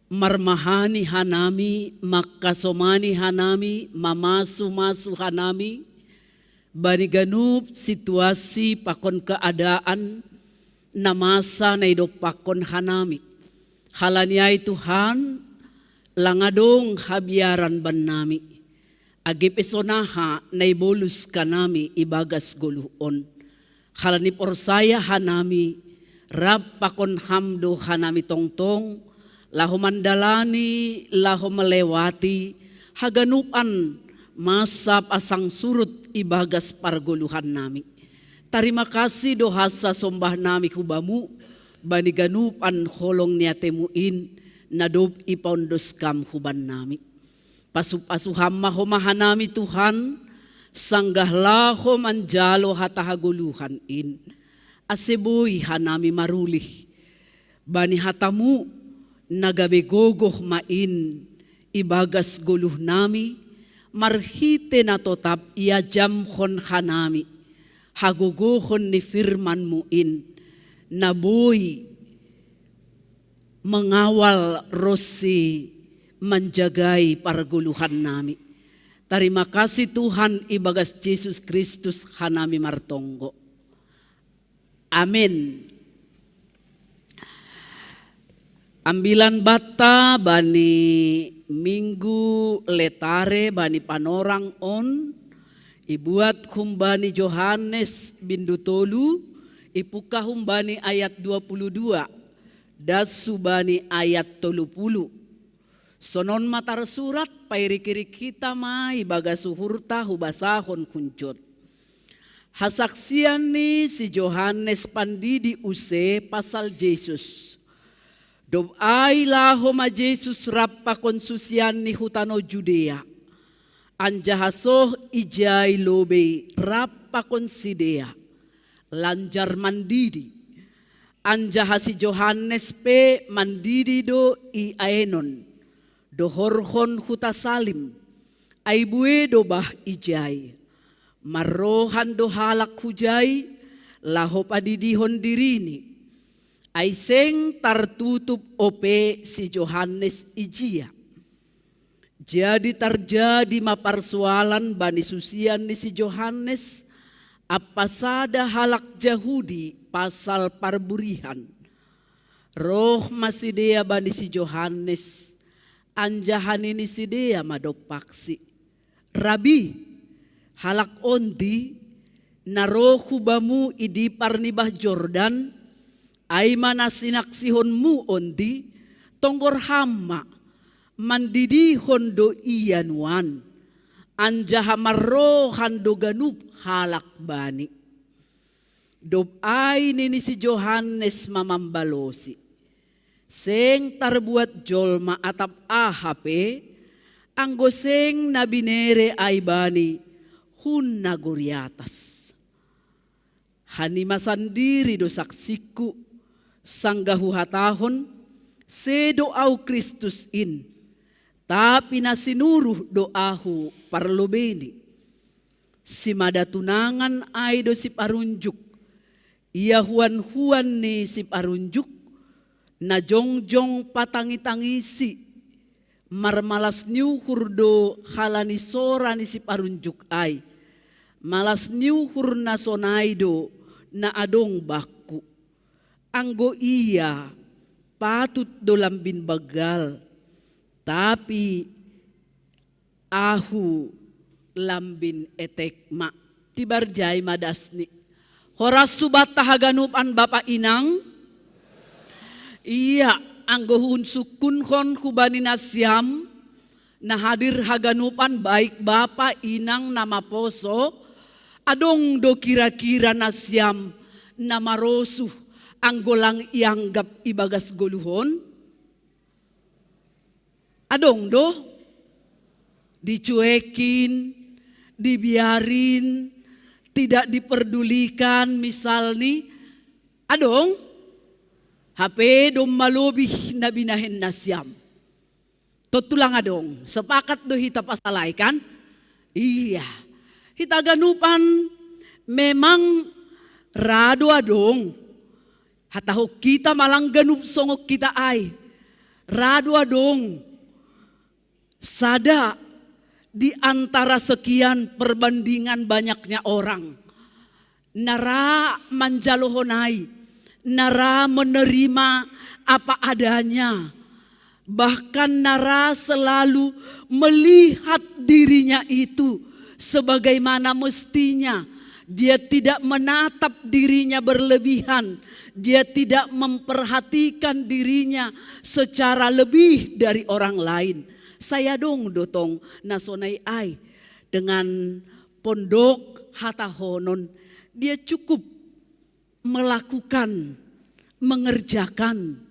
marmahani hanami, mangkasomani hanami, mamasu-masu hanami, bani ganup situasi pakon keadaan na masa na idompakkon hanami. Halani ai Tuhan, lang adong habiaran bannami. Age pe sonaha na ibolus hanami ibagas goluh on. Halani porsaya hanami, rap pakon Ham do hanami tongtong, laho mandalani, laho melewati haganupan masa pasang surut ibagas pargoluhan nami. Tarima kasih do hasa sombah nami hu Bamu, bani ganupan holong ni atemu in, na dob ipaondos Ham huban nami. Pasu-pasu Ham ma homa hanami Tuhan, sanggah laho manjalo hata hagoluhan in. Ase boi hanami marulih bani hatamu, na gabe gogoh ma in ibagas goluh nami, marhite na totap iajamhon hanami hagogohon ni firmanmu in, na boi mengawal ronsi manjagai pargoluhan nami. Tarima kasih Tuhan, ibagas Jesus Kristus hanami martonggo. Amin. Ambilan banta bani Minggu Letare bani panorang on, ibuat humbani Johannes bindu tolu, ipungkah humbani ayat dua puluh dua, das hubani ayat tolu puluh. Sonon ma tarsurat, pairik-irik hita ma ibagas uhurta hubasahon hunjon. Hasaksian ni si Johannes Pandidi use pasal Jesus. Dob ai laho ma Jesus rap pakon susianni hu tano Judea. Anjaha soh ijai lobei rap pakon sidea, lanjar mandidi. Anjaha si Johannes pe mandidi do i Aenon, dohorhon huta Salim, ai bue do bah ijai. Marrohan do halak hujai, laho padidihon dirini. Ai seng tartutup ope si Johannes ijia. Jadi tarjadi ma parsoalan bani susian ni si Johannes ampa sada halak Jahudi pasal parburihan. Roh ma sidea bani si Johannes, anjaha nini sidea ma dompaksi: Rabi, halak ondi, na roh hu Bamu i dipar ni bah Jordan, ai ma na sinaksihonmu ondi, tonggor Ham ma, mandidihon do ia nuan, anjaha marrohan do ganup halak bani. Dob ai nini si Johannes ma mambalosi: Seng tarbuat jolma atap aha pe, anggo seng na binere ai bani hun nagori atas. Hanima sandiri do saksingku, sanggah huhatahon, sedo ahu Kristus in, tapi na sinuruh do ahu parlobeini. Simada tunangan ai do siparunjuk, ia huan-huan ni siparunjuk, na jongjong patangi-tangisi, marmalas ni uhur do halani sora ni siparunjuk ai. Malas ni uhur na sonai do na adong bakku. Anggo ia, patut do lambin banggal, tapi ahu lambin etek ma. Tibar jai ma dasni. Horas hubanta haganupan bapa inang. Ia, anggo hunsungkunhon hubani nasiam na hadir haganupan, baik bapa inang na maposo, adong do kira-kira nasiam na marosuh anggo lang ianggap ibagas goluhon? Adong do? Dicuekin, dibiarin, tidak diperdulikan misalni. Adong? Hape domma lobih na binahen nasiam. Totulang adong, sepakat do hita pasalai kan? Iya. Hita ganupan memang rado adong. Hatahok hita malang ganup songok hita ai. Rado adong. Sada di antara sekian perbandingan banyaknya orang. Nara manjalohonai, nara menerima apa adanya. Bahkan nara selalu melihat dirinya itu sebagaimana mestinya. Dia tidak menatap dirinya berlebihan. Dia tidak memperhatikan dirinya secara lebih dari orang lain. Saya dong dotong nasonai ai dengan pondok hatahonon. Dia cukup melakukan, mengerjakan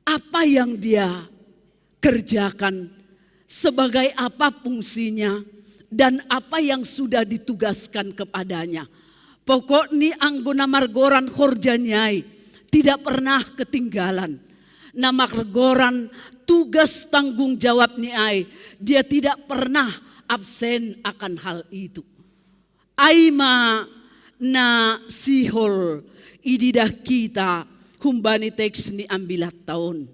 apa yang dia kerjakan, sebagai apa fungsinya, dan apa yang sudah ditugaskan kepadanya. Pokoknya anggona margoran horjaniai tidak pernah ketinggalan. Na margoran tugas tanggung jawab ni ai, dia tidak pernah absen akan hal itu. Ai ma na sihol ididah kita humbani teks ni ambilat taon.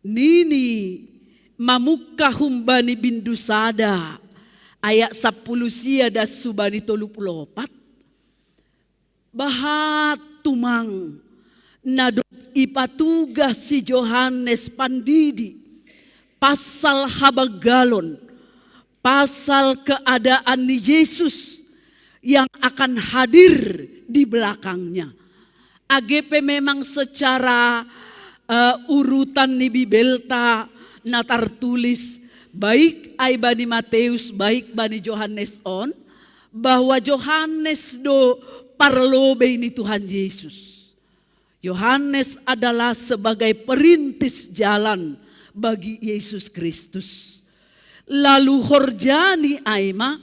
Nini mamukka humbani bindu sada ayat sapuluh sia das subani tolu puluh opat. Bahat tumang na dob ipatugah si Johannes Pandidi pasal habanggalon, pasal keadaan ni Yesus yang akan hadir di belakangnya. Age pe memang secara uh, urutan ni Bibelta na tertulis baik ai bani Mateus baik bani Johannes on, bahwa Johannes do parlobei ni Tuhan Yesus. Yohanes adalah sebagai perintis jalan bagi Yesus Kristus. Lalu horjani ai ma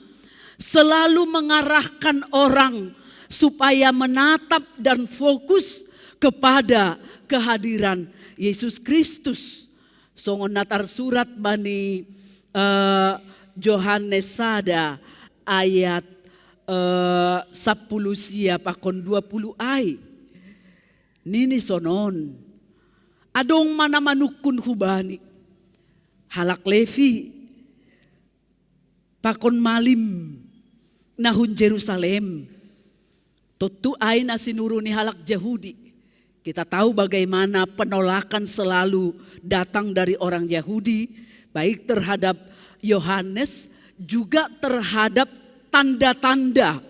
selalu mengarahkan orang supaya menatap dan fokus kepada kehadiran Yesus Kristus. Songon na tarsurat bani uh, Johannes sada ayat uh, sapuluh sia pakon dua puluh ai. Nini sonon, adong mana manungkun hubani halak Levi pakon malim na hun Jerusalem. Tontu ai na sinuru ni halak Jahudi. Kita tahu bagaimana penolakan selalu datang dari orang Yahudi, baik terhadap Yohanes juga terhadap tanda-tanda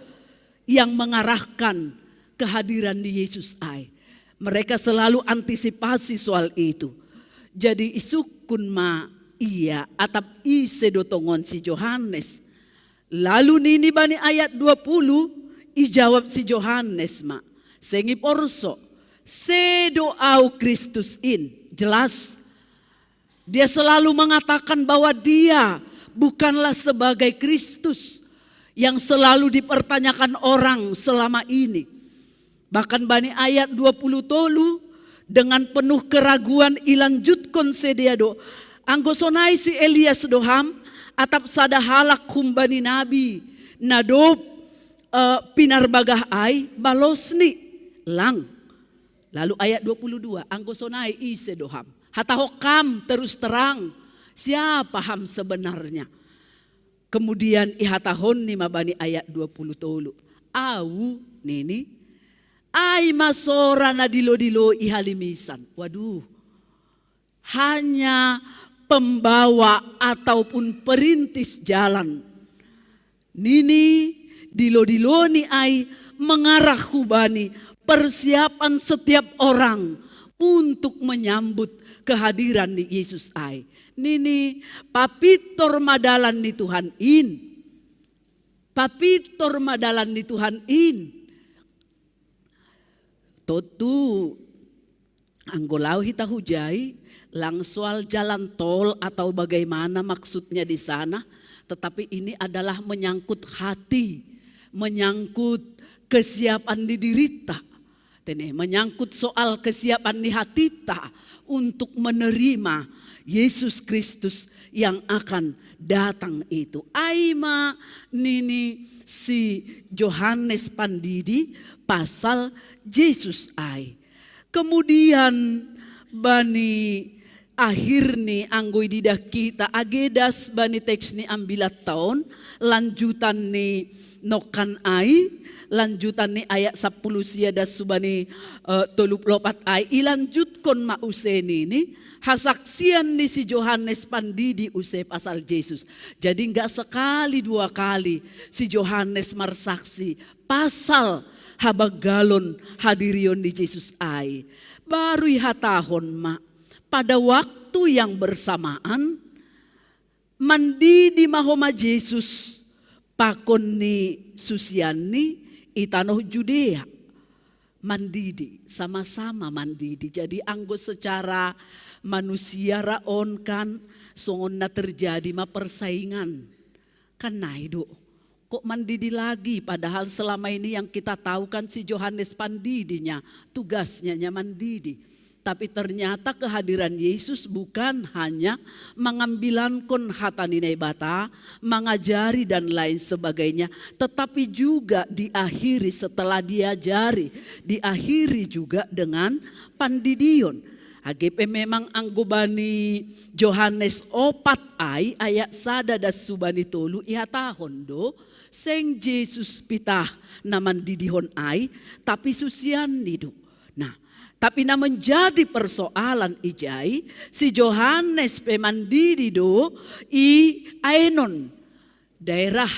yang mengarahkan kehadiran di Yesus ai. Mereka selalu antisipasi soal itu. Jadi isukun ma ia atap ise dotongon si Johannes. Lalu nini bani ayat dua puluh, ijawab si Johannes ma, sengi porso, sedo au Kristus in. Jelas, dia selalu mengatakan bahwa dia bukanlah sebagai Kristus yang selalu dipertanyakan orang selama ini. Bahkan bani ayat dua puluh tolu, dengan penuh keraguan ilanjutkon sedia do, anggo sonai si Elias doham atap sada halak humbani nabi na dob uh, pinarbagah ai, balosni lang. Lalu ayat dua puluh dua, anggo sonai ise doham? Hatahok kam terus terang, siapa ham sebenarnya? Kemudian ihatahon ni ma bani ayat dua puluh tolu, au nini, ai ma sora na dilo-dilo i halimisan. Waduh, hanya pembawa ataupun perintis jalan. Nini dilo-dilo ni ai mengarah hubani persiapan setiap orang untuk menyambut kehadiran ni Yesus ai. Nini, papitor madalan ni Tuhan in. Papitor madalan ni Tuhan in. Tontu anggo lau hita hujai, lang soal jalan tol atau bagaimana maksudnya di sana, tetapi ini adalah menyangkut hati, menyangkut kesiapan di dirita. Tene menyangkut soal kesiapan ni hatita untuk menerima Yesus Kristus yang akan datang itu. Ai ma nini si Johannes Pandidi pasal Yesus ai. Kemudian bani akhir ni anggo ididah kita age das bani teks ni ambilat taon, lanjutan ni nokan ai, lanjutan ni ayat sapuluh sia das subani uh, tolup lopat ai, ilanjutkon ma use nini hasaksian ni si Johannes Pandidi use pasal Yesus. Jadi enggak sekali dua kali si Johannes marsaksi pasal habagalon hadirion ni Yesus ai. Baru ihatahon ma pada waktu yang bersamaan, mandidi ma homa Yesus pakon ni susianni i tanoh Judea. Mandidi, sama-sama mandidi. Jadi anggo secara manusia ra on kan songon na terjadi ma persaingan. Kan nai do. Kok mandidi lagi, padahal selama ini yang kita tahu kan si Johannes Pandidinya, tugasnya nya mandidi. Tapi ternyata kehadiran Yesus bukan hanya mengambilankon hata ni Naibata, mengajari dan lain sebagainya, tetapi juga diakhiri setelah diajari, diakhiri juga dengan pandidion. Age pe memang anggo bani Johannes opat ai ayat sada das subani tolu ihatahon do, seng Jesus pitah na mandidihon ai, tapi susianni do. Nah, tapi na menjadi persoalan ijai, si Johannes pe mandidi do i Aenon, daerah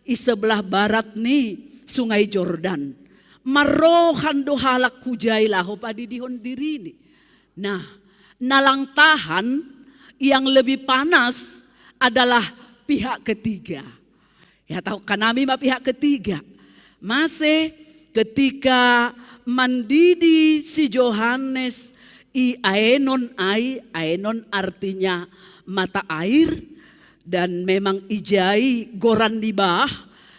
i sebelah barat ni Sungai Jordan. Marrohan do halak hujai laho padidihon dirini. Nah, na lang tahan yang lebih panas adalah pihak ketiga. Ya tahu kanami ma pihak ketiga. Mase ketika mandidi si Johannes i Aenon ai, Aenon artinya mata air, dan memang ijai goran ni bah,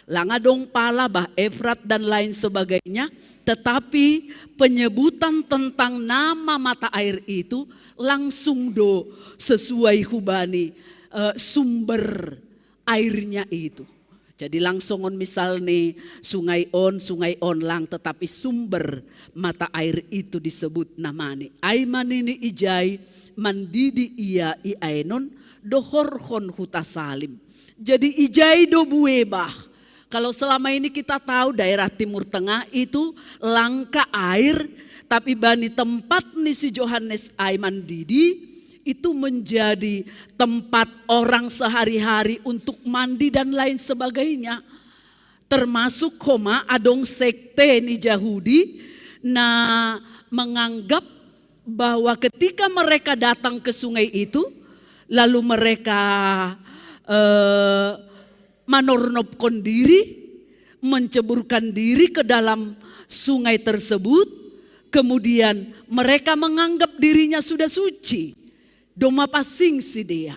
lang adong pala bah Efrat dan lain sebagainya, tetapi penyebutan tentang nama mata air itu langsung do sesuai hubani uh, sumber airnya itu. Jadi langsung on misal ni sungai on, sungai on lang, tetapi sumber mata air itu disebut namani. Ai manini ijai mandidi ia i Aenon dohorhon huta Salim. Jadi ijai do buebah. Kalau selama ini kita tahu daerah Timur Tengah itu langka air, tapi bani tempat ni si Johannes ai mandidi itu menjadi tempat orang sehari-hari untuk mandi dan lain sebagainya. Termasuk homa adong sekte ni Jahudi na menganggap bahwa ketika mereka datang ke sungai itu, lalu mereka eh, manornopkon diri, menceburkan diri ke dalam sungai tersebut, kemudian mereka menganggap dirinya sudah suci. Doma pasing sidea.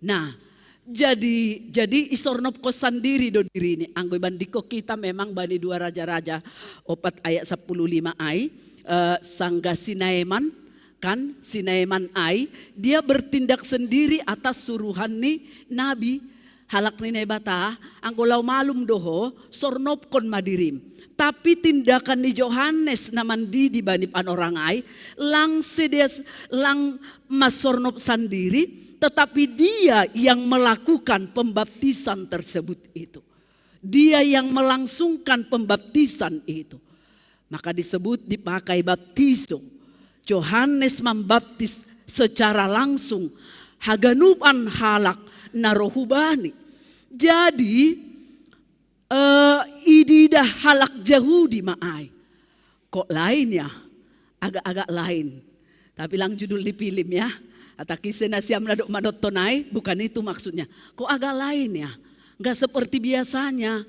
Nah, jadi jadi isornopkon sandiri do dirini. Anggo ibandingkon kita memang bani dua raja-raja opat ayat sepuluh lima ai, eh, sangga si Naeman, kan si Naeman ai, dia bertindak sendiri atas suruhan ni nabi. Halak ni Naibata, anggo laho malum do ho, sornopkon ma dirim. Tapi tindakan ni Johannes na mandidi bani panorang ai, lang sedes lang masornop sandiri, tetapi dia yang melakukan pembaptisan tersebut itu. Dia yang melangsungkan pembaptisan itu. Maka disebut dipakai baptizo. Johannes membaptis secara langsung haganupan halak na ro hubani. Jadi eh, ididah halak Jahudi ma ai. Kok lain ya, agak-agak lain. Tapi lang judul di film ya. Atakise na siam na dok manonton ai, bukan itu maksudnya. Kok agak lain ya, nggak seperti biasanya.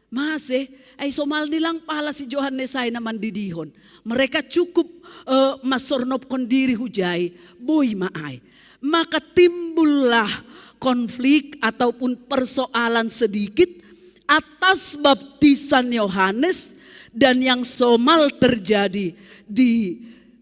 Mase, ai somal ni lang pala si Johannes ai na mandidihon. Mereka cukup eh, masornopkon diri hujai, boi ma ai. Maka timbullah konflik ataupun persoalan sedikit atas baptisan Yohanes dan yang somal terjadi di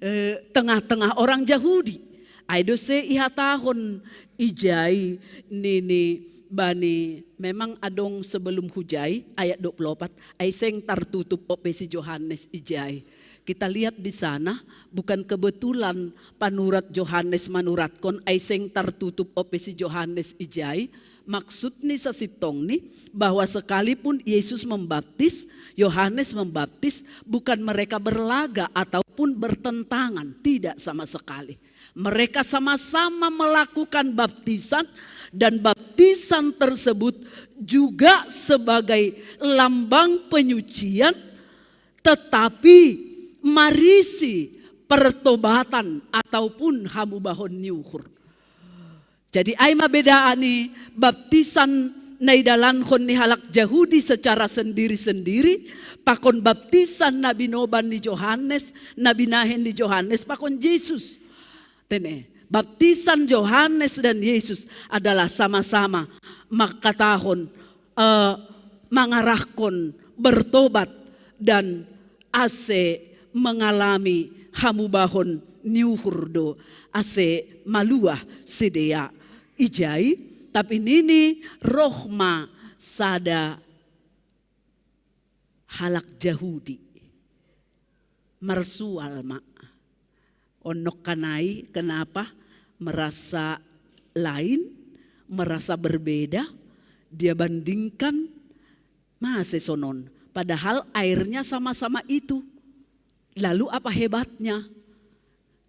eh, tengah-tengah orang Jahudi. Ai do se ihatahon ijai nini bani, memang adong sebelum hujai, ayat dua puluh empat, ai seng tartutup ope si Johannes ijai. Kita lihat di sana, bukan kebetulan panurat Johannes manuratkon ai seng tartutup ope si Johannes ijai. Maksud ni sasintong ni bahwa sekalipun Yesus membaptis, Yohanes membaptis, bukan mereka berlaga ataupun bertentangan, tidak sama sekali. Mereka sama-sama melakukan baptisan, dan baptisan tersebut juga sebagai lambang penyucian, tetapi marisi pertobatan ataupun hamubahon ni uhur. Jadi ai ma bedaan ni baptisan na idalankon ni halak Jahudi secara sendiri-sendiri, pakon baptisan na binoban ni Johannes, na binahen ni Johannes pakon Jesus. Tene, baptisan Johannes dan Yesus adalah sama-sama mangkatahon, eh, mangarahkon bertobat dan ase mengalami hamubahon ni uhur do, ase maluah sidea ijai. Tapi nini roh ma sada halak Jahudi. Marsual ma. Onok kanai kenapa merasa lain, merasa berbeda, dia bandingkan mase sonon. Padahal airnya sama-sama itu. Lalu apa hebatnya?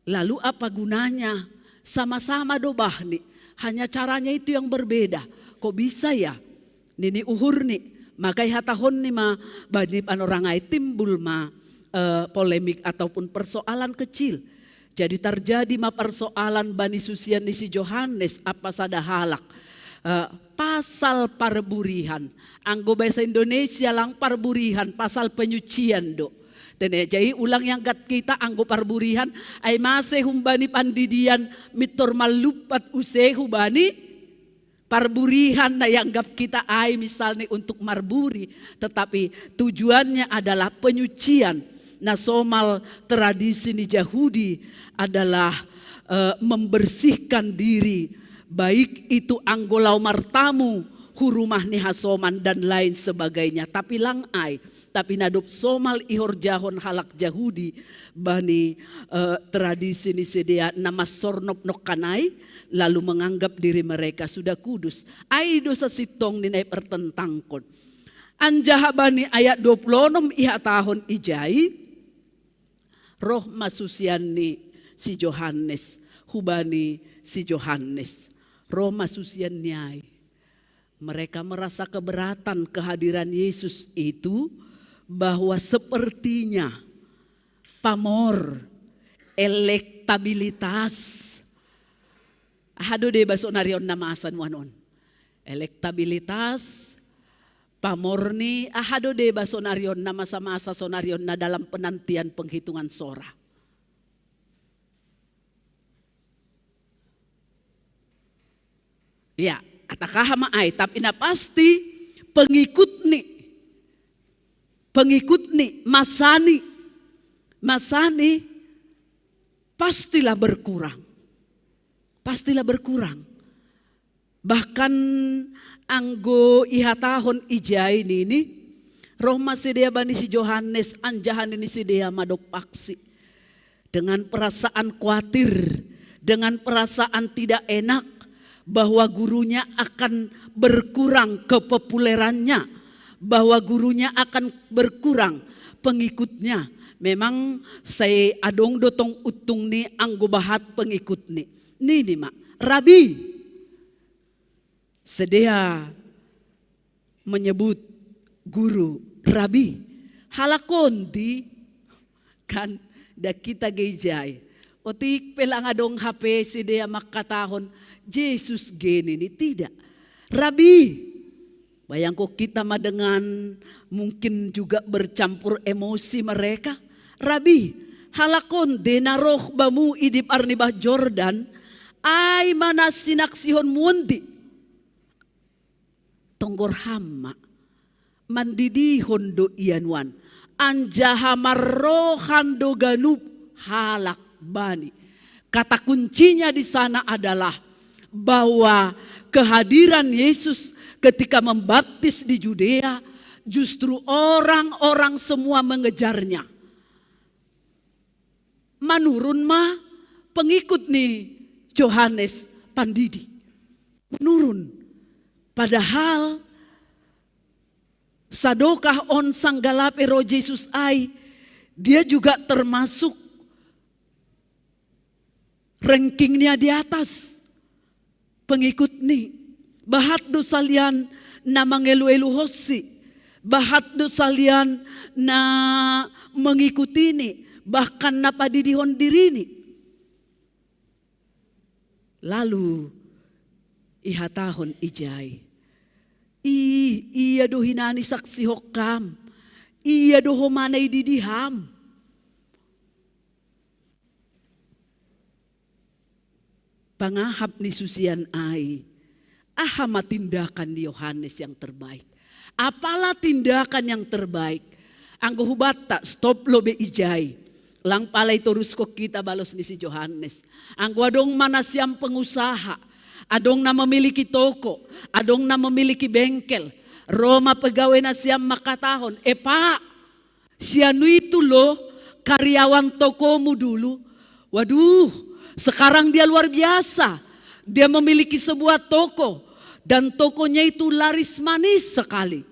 Lalu apa gunanya? Sama-sama do bah ni. Hanya caranya itu yang berbeda. Kok bisa ya? Nini uhur ni. Maka ihatahon ni ma bani panorangai timbul ma eh, polemik ataupun persoalan kecil. Jadi terjadi ma persoalan bani susian ni si Johannes apa sada halak. Eh, pasal parburihan. Anggo bahasa Indonesia lang parburihan, pasal penyucian do. Tene, jadi ulang yang gat kita anggo parburihan, ai mase humbani pandidian mitor mallupat use hubani parburihan na ianggap kita ai misalnya untuk marburi, tetapi tujuannya adalah penyucian. Nah, somal tradisi ni Jahudi adalah eh, membersihkan diri, baik itu anggo lao martamu hu rumah ni hasoman dan lain sebagainya. Tapi lang ai, tapi na dob somal ihorjahon halak Jahudi bani eh, tradisi ni sidea na masornop nongkanai, lalu menganggap diri mereka sudah kudus. Ai do sasintong ni na ipertentangkon. Anjaha bani ayat dua puluh enam ihatahon ijai, roh ma susian ni si Johannes, hubani si Johannes. Roh ma susian ni ai. Mereka merasa keberatan kehadiran Yesus itu, bahwa sepertinya pamor, elektabilitas. Aha do deba sonarion na masa nuan on? Elektabilitas, pamor ni, aha do deba sonarion na masa-masa sonarion na dalam penantian penghitungan sora. Ya, atakaha ma ai, tapi na pasti pengikut ni, pengikut ni, masa ni, masa ni pastilah berkurang. Pastilah berkurang. Bahkan anggo ihatahon ijai nini, roh ma sidea bani si Johannes anjaha nini sidea madop paksi. Dengan perasaan khawatir, dengan perasaan tidak enak, bahwa gurunya akan berkurang kepopulerannya, bahwa gurunya akan berkurang pengikutnya. Memang sai adong do tong untung ni anggo bahat pengikut ni. Nini ma, Rabi. Sidea menyebut guru, Rabi. Halak on di, kan, da kita geijai. Otik pe lang adong hape sidea mangkatahon Jesus geni ni, tidak. Rabi, bayangko kita ma dengan mungkin juga bercampur emosi mereka. Rabi, halak on de na roh bamu i dipar ni bah Jordan, ai ma na sinaksihonmu on di. Tonggor ham ma. Mandidihon do ia nuan. anjaha marrohan do ganup halak bani. Kata kuncinya di sana adalah bahwa kehadiran Yesus ketika membaptis di Judea, justru orang-orang semua mengejarnya. Manurun ma pengikut ni Johannes Pandidi. Manurun. Padahal sadokah on sanggalape roh Jesus ai, dia juga termasuk rankingnya di atas pengikut ni. Bahat do salian na mangelu-elu hosi, bahat do salian na mengikuti ni, bahkan na padidihon diri ni. Lalu ihatahon ijai, "Ih, ia do hinani saksi hokam, ia do homana ididiham." Pangahap ni susian ai, aha ma tindakan ni Yohanes yang terbaik? Apalah tindakan yang terbaik? Anggo hubatta, stop lobe ijai. Lang palai torusko kita balos ni si Johannes. Anggo adong ma nasiam pengusaha, adong na memiliki toko, adong na memiliki bengkel, ro ma pegawai nasiam mangkatahon, "E Pak, sianu itu loh karyawan tokomu dulu. Waduh, sekarang dia luar biasa. Dia memiliki sebuah toko dan tokonya itu laris manis sekali."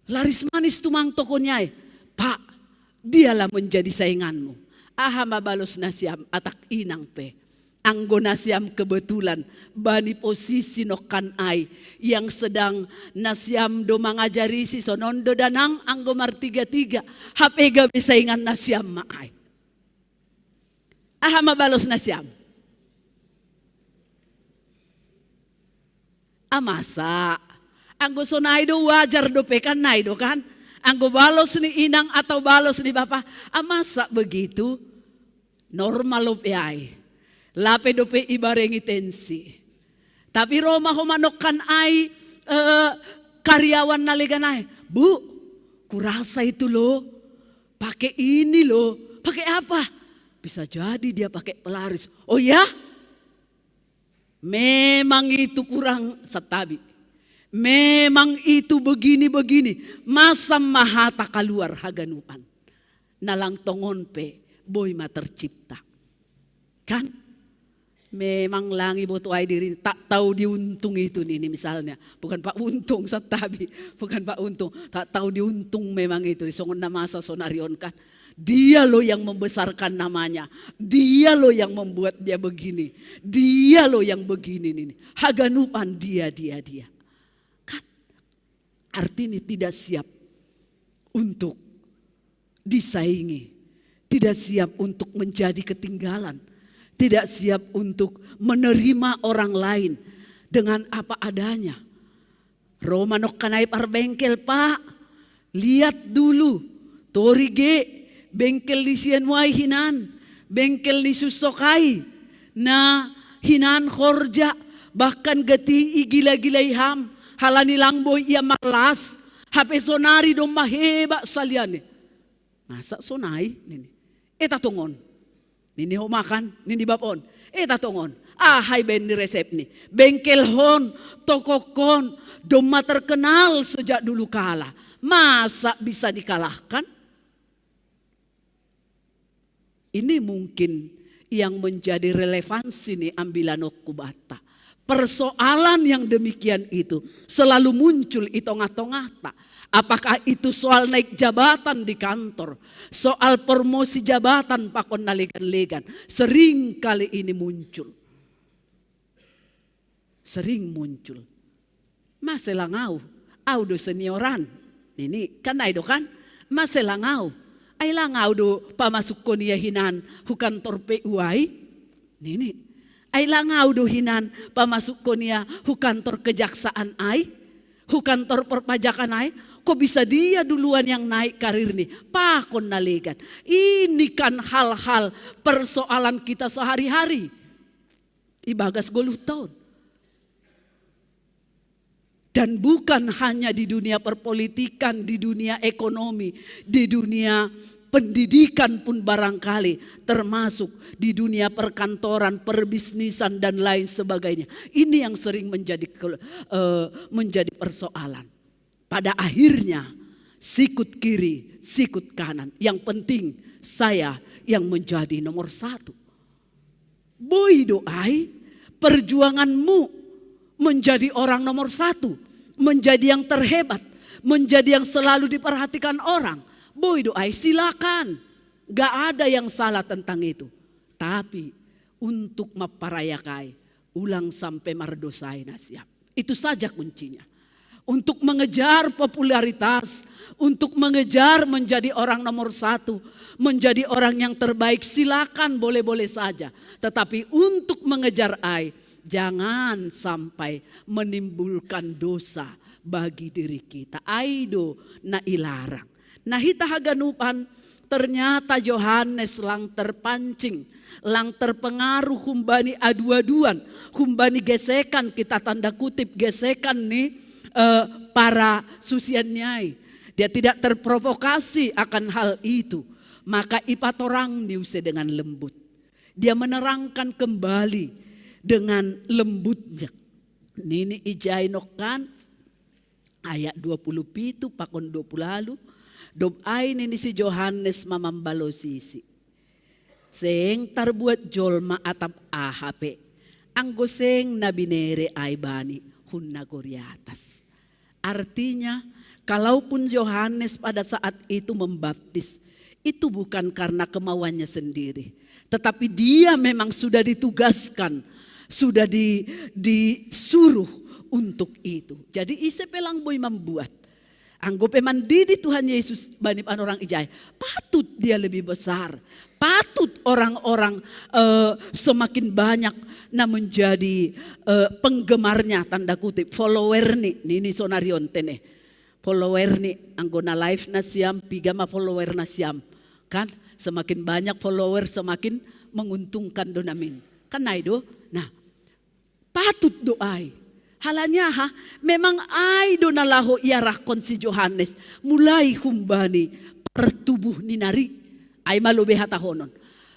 Laris manis tumang tokonya e. "Pak, dialah menjadi sainganmu." Aha ma balos nasiam atak inang pe? Anggo nasiam kebetulan bani posisi nongkan ai yang sedang nasiam do mangajari si sonon do danang anggo martiga-tiga, hape gabe saingan nasiam ma ai. Aha ma balos nasiam? "A masa? Anggo sonai do wajar dope kan, nai do kan? Anggo balos ni inang atau balos ni bapa, a masa begitu?" Normal dope ai. Lape dope ibarengi tensi. Tapi ro ma ho manongkan ai, eh, karyawan na legan ai. "Bu, kurasa itu loh, pakai ini loh." "Pakai apa?" "Bisa jadi dia pakai pelaris." "Oh ya?" Memang itu kurang santabi. Memang itu begini-begini. Masa ma hata kaluar haganupan? Na lang tongon pe boi ma tercipta. Kan? Memang lang iboto ai diri, "Tak tahu diuntung itu," nini misalnya. Bukan Pak Untung, santabi. Bukan Pak Untung. "Tak tahu diuntung memang itu." Songon na masa sonari on kan. "Dia loh yang membesarkan namanya. Dia loh yang membuat dia begini. Dia loh yang begini nini." Haganupan dia, dia, dia. Kan? Artinya tidak siap untuk disaingi, tidak siap untuk menjadi ketinggalan, tidak siap untuk menerima orang lain dengan apa adanya. Ro ma nongkan ai parbengkel, "Pak, lihat dulu, tori ge, bengkel ni sianu ai hinan, bengkel ni sunsok ai, na hinan horja, bahkan gati igila-gilai ham, halani lang boi ia marlas, hape sonari domma hebat salian i." "Masa sonai?" nini. "Eta tongon," nini ho makan, nini bab on. "Eta tongon, aha ibaen ni resep ni? Bengkel hon, tokok hon, domma terkenal sejak dulu kala. Masa bisa dikalahkan?" Ini mungkin yang menjadi relevansi ni ambilanonku banta. Persoalan yang demikian itu selalu muncul di tengah-tengahta. Apakah itu soal naik jabatan di kantor, soal promosi jabatan pakon na legan-legan, sering kali ini muncul. Sering muncul. "Masa lang au, au do senioran," nini, kan nai do kan? "Masa lang au, ai lang au do pamasukkon ia hinan hu kantor P U ai," nini. "Ai lang au do hinan pamasukkon ia hu kantor kejaksaan ai, hu kantor perpajakan ai? Kok bisa dia duluan yang naik karirni?" Pakon na legan. Ini kan hal-hal persoalan kita sehari-hari. Ibagas goluh taon. Dan bukan hanya di dunia perpolitikan, di dunia ekonomi, di dunia pendidikan pun barangkali, termasuk di dunia perkantoran, perbisnisan, dan lain sebagainya. Ini yang sering menjadi ke- eh, menjadi persoalan. Pada akhirnya, sikut kiri, sikut kanan. Yang penting saya yang menjadi nomor satu. Boi do ai perjuanganmu menjadi orang nomor satu, menjadi yang terhebat, menjadi yang selalu diperhatikan orang. Boi do ai, silakan. Gak ada yang salah tentang itu. Tapi untuk maparayak ai, ulang sampai mardosai na siap. Itu saja kuncinya. Untuk mengejar popularitas, untuk mengejar menjadi orang nomor satu, menjadi orang yang terbaik, silakan, boleh-boleh saja. Tetapi untuk mengejar ai, jangan sampai menimbulkan dosa bagi diri kita. Ai do na ilarang. Nah, hita haganupan, ternyata Yohanes lang terpancing, lang terpengaruh humbani adu-aduan, humbani gesekan, kita tanda kutip gesekan ni eh, para susian ni ai. Dia tidak terprovokasi akan hal itu. Maka ipatorang ni use dengan lembut. Dia menerangkan kembali dengan lembutnya. Nini ijai nokkan, ayat dua puluh pitu pakon dua puluh ualu, dob ai nini si Yohanes ma mambalosi isi. Seng tarbuat jolma atap aha pe, anggo seng na binere ai bani hun nagori atas. Artinya, kalaupun Yohanes pada saat itu membaptis, itu bukan karena kemauannya sendiri, tetapi dia memang sudah ditugaskan, sudah di, disuruh untuk itu. Jadi ise pe lang boi mambuat. Anggo pe mandidi Tuhan Yesus bani panorang ijai, patut dia lebih besar. Patut orang-orang eh, semakin banyak na menjadi eh, penggemarnya, tanda kutip, follower ni, nini sonari on tene. Follower ni, anggo na live nasiam, piga ma follower nasiam. Kan, semakin banyak follower, semakin menguntungkan do namin. Kan ai do? Nah, patut do ai. Halani aha? Memang ai do na laho iarahkon si Yohanes mulai humbani partubuh ni nari. Ai ma lobei hatahonon.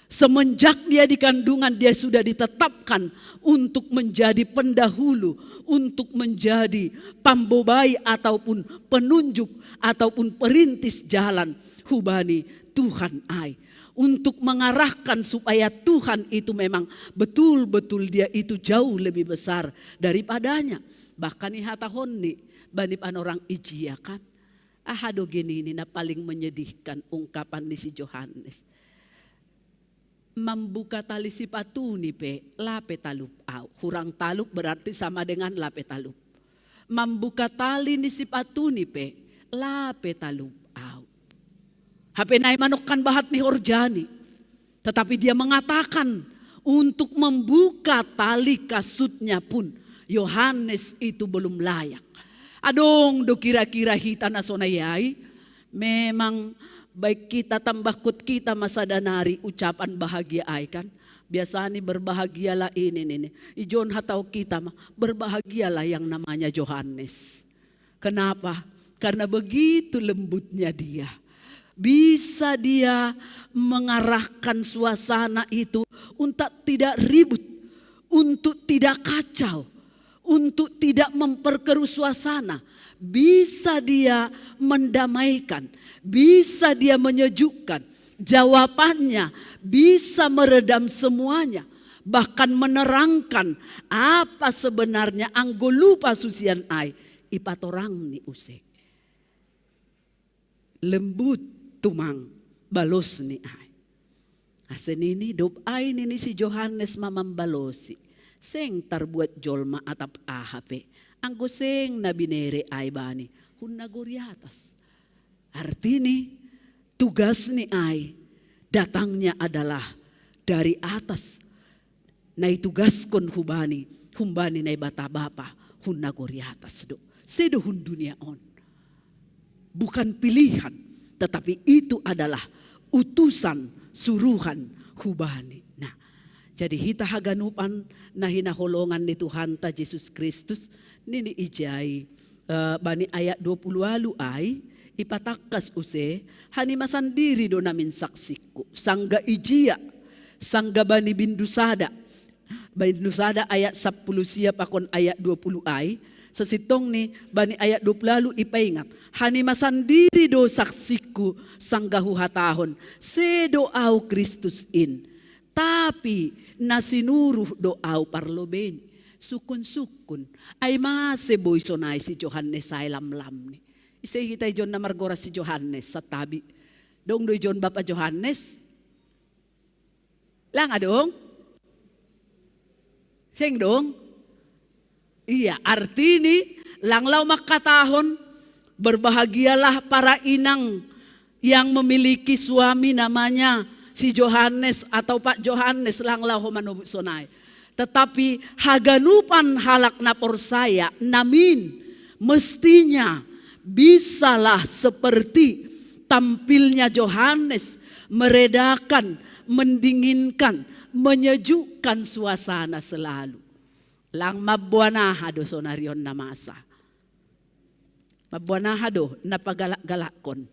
Semenjak dia di kandungan, dia sudah ditetapkan untuk menjadi pendahulu, untuk menjadi pambobai ataupun penunjuk ataupun perintis jalan hubani Tuhan ai. Untuk mengarahkan supaya Tuhan itu memang betul-betul dia itu jauh lebih besar daripadanya. Bahkan ihatahon ni bani panorang ijia kan. Aha do geni ni na paling menyedihkan ungkapan ni si Yohanes. Mambuka tali sipatuni pe lape talup au. Hurang talup berarti sama dengan lape talup. Mambuka tali ni sipatuni pe lape talup au. Hape nai manokkan bahat ni horjani. Tetapi dia mengatakan untuk membuka tali kasutnya pun Yohanes itu belum layak. Adong do kira-kira hita na sonai ai. Memang baik kita tambahkot kita ma sada nari ucapan bahagia ai kan. Biasani berbahagialah ini, ini. Ijon hatau kita ma, berbahagialah yang namanya Yohanes. Kenapa? Karena begitu lembutnya dia. Bisa dia mengarahkan suasana itu untuk tidak ribut, untuk tidak kacau, untuk tidak memperkeruh suasana. Bisa dia mendamaikan, bisa dia menyejukkan. Jawabannya bisa meredam semuanya, bahkan menerangkan apa sebenarnya anggo lupa susian ai ipatorang ni use. Lembut tumang balos ni ai. Ase nini dob ai nini si Yohanes ma mambalosi. Seng tarbuat jolma atap aha pe, anggo seng na binere ai bani hun nagori atas. Artini tugas ni ai datangnya adalah dari atas. Na itugaskon hubani, humbani Naibata Bapa, hun nagori atas do. Sedo hun dunia on. Bukan pilihan, tetapi itu adalah utusan suruhan hubani. Nah, Jadi hita haganupan na hinaholongan ni Tuhanta Jesus Kristus, nini ijai, eh, bani ayat dua puluh walu ai, ipatakkas use, hanima sandiri do namin saksiku, sangga ijia, sangga bani bindu sada. Bindu sada ayat sapuluh sia pakon ayat dua puluh ai, sesitongni bani ayat dua puluh walu ipaingat, hanima sandiri do saksiku, sangga huhatahon, sedo au Kristus in. Tapi na sinuruh do au parlobei ni. Sukun-sukun. Ai mase boi sonai si Johannes ai lamlamni. Ise hita ijon na margoras si Johannes, satabi. Dong do ijon Bapa Johannes? Lang adong? Seng dong? Iya, artini lang laho mangkatahon, berbahagialah para inang yang memiliki suami namanya si Johannes atau Pak Johannes, lang laho manobus sonai. Tetapi haganupan halak na porsaya, namin, mestinya bisalah seperti tampilnya Johannes, meredakan, mendinginkan, menyejukkan suasana selalu. Lang mamboan aha do sonarion na masa? Mamboan aha do na pagalak-galakkon,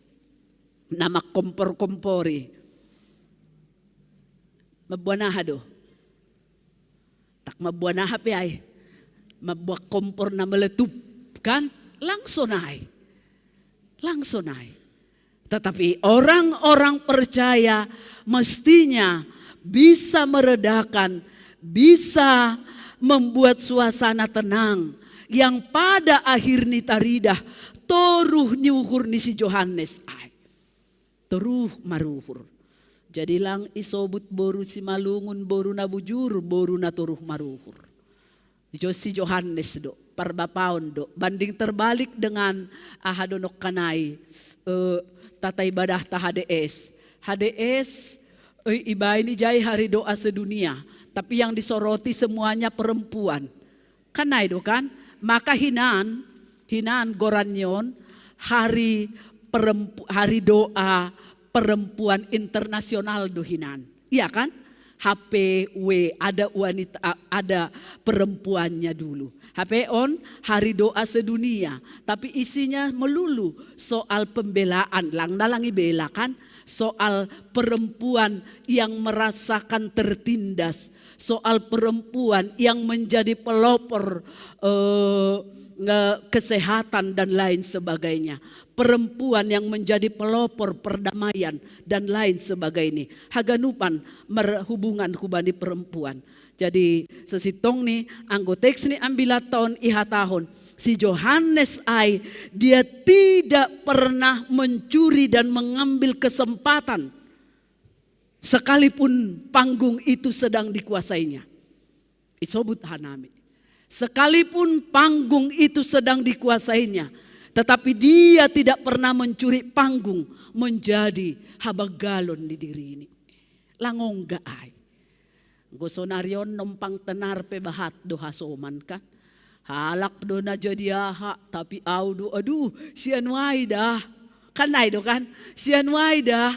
na mangkompor-kompori? Mamboan aha do? Tak mamboan aha pe ai. Mamboan kompor na meletup, kan? Lang sonai. Lang sonai. Tetapi orang-orang percaya mestinya bisa meredakan, bisa membuat suasana tenang, yang pada akhir ni taridah toruh ni uhur ni si Johannes ai. Toruh maruhur. Jadi lang isobut boru Simalungun, boru na bujur, boru na toruh maruhur. Jo si Johannes do, parbapaon do, banding terbalik dengan aha do nongkan ai, eh, tata ibadah ta H D S. H D S, eh, ibaen ijai hari doa sedunia, tapi yang disoroti semuanya perempuan. Kan ai do kan? Maka hinan, hinan goran ni on hari perempu-, hari doa perempuan internasional do hinan. Iya kan? H P W, ada wanita, a-, ada perempuannya dulu. H P on hari doa sedunia, tapi isinya melulu soal pembelaan, lang na lang ibela kan, soal perempuan yang merasakan tertindas, soal perempuan yang menjadi pelopor, eh, nge-, kesehatan dan lain sebagainya. Perempuan yang menjadi pelopor perdamaian dan lain sebagainya. Haganupan merhubungan hubani perempuan. Jadi sesitongni anggo teks ni ambilatta on ihatahon, si Johannes ai dia tidak pernah mencuri dan mengambil kesempatan sekalipun panggung itu sedang dikuasainya. Isobut hanami. Sekalipun panggung itu sedang dikuasainya, tetapi dia tidak pernah mencuri panggung menjadi habagalon ni dirini. Lang ongga ai. Anggo sonari on nompang tenar pe bahat do hasoman kan. Halak do na jadi aha, tapi au do, aduh, sian wai dah. Kan ai do kan? Sian wai dah.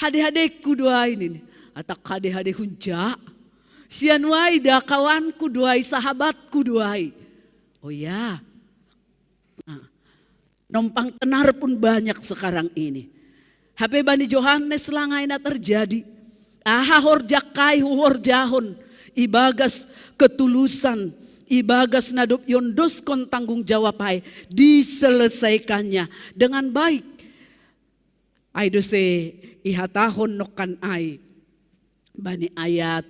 Hade-hadekku do ai nini. Atak hade-hade hunja. Sian wai dah kawanku do ai, sahabatku do ai. Oh ya. Nah, nompang tenar pun banyak sekarang ini. Hape bani Johannes lang ai na terjadi. Aha horja kai huhorjahon ibagas ketulusan, ibagas na dob iondoskon tanggung jawab ai, diselesaikannya dengan baik. Ai do se ihatahon nongkan ai. Bani ayat,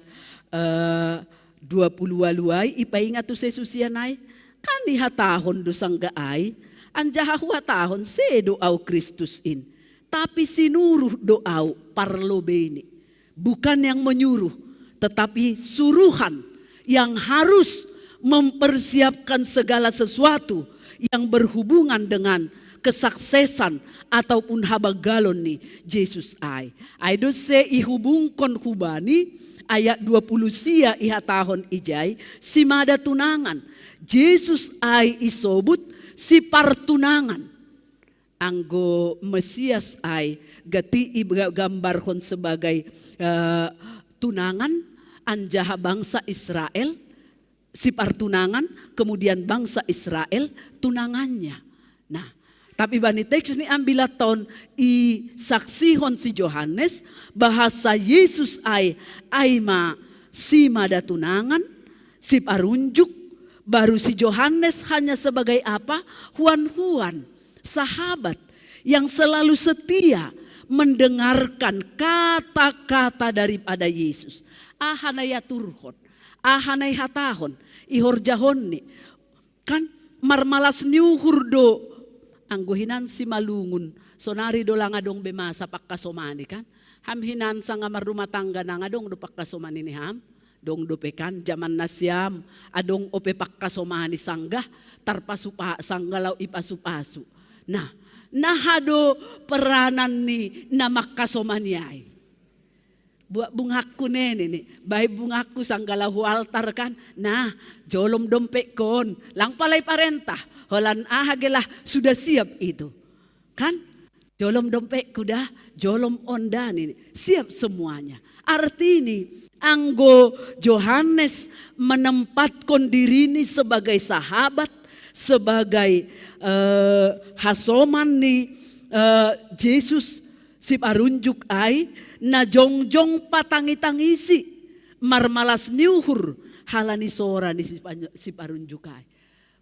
eh, dua puluh walu ai ipaingat tu sesusian ai. Kan ihatahon do sangga ai, anjaha huhatahon sedo au Kristus in. Tapi sinuruh do au parlobei ni. Bukan yang menyuruh, tetapi suruhan yang harus mempersiapkan segala sesuatu yang berhubungan dengan kesuksesan ataupun habagalon ni Jesus ai. Ai do se ihubungkon hubani ayat dua puluh sia ihatahon ijai, simada tunangan. Jesus ai isobut sipartunangan. Anggo Mesias ai gati igambarhon sebagai, eh, tunangan, anjaha bangsa Israel si partunangan, kemudian bangsa Israel tunangannya. Nah, tapi bani teks ni ambilaton i saksihon si Johannes bahasa Yesus ai, ai ma si mada tunangan, si parunjuk, baru si Johannes hanya sebagai apa? Huan-huan, sahabat yang selalu setia mendengarkan kata-kata daripada Yesus. Aha na iaturhon, aha na ihatahon, ihorjahonni. Kan marmalas ni uhur do anggo hinan si malungun, sonari do lang adong be masa pangkasomani kan. Ham hinan sanga marrumah tangga nang adong do pangkasomani ni ham? Dong dope kan zaman nasiam, adong ope pangkasomani sanggah tarpasupa, sanggah lau ipasu-pasu. Nah, naha do peranan ni na mangkasomani ai. Buat bungakku nene ni, baik bungakku sanggah lau hu altar kan. Nah, jolom dompet kon, lang palai parentah, holan aha gelah sudah siap itu. Kan? Jolom dompetku dah, jolom onda ni, siap semuanya. Arti ni, anggo Johannes menempatkan diri ni sebagai sahabat, sebagai eh, hasoman ni eh, Yesus si parunjuk ai, na jongjong patangi-tangisi marmalas ni uhur halani sora ni si parunjuk ai.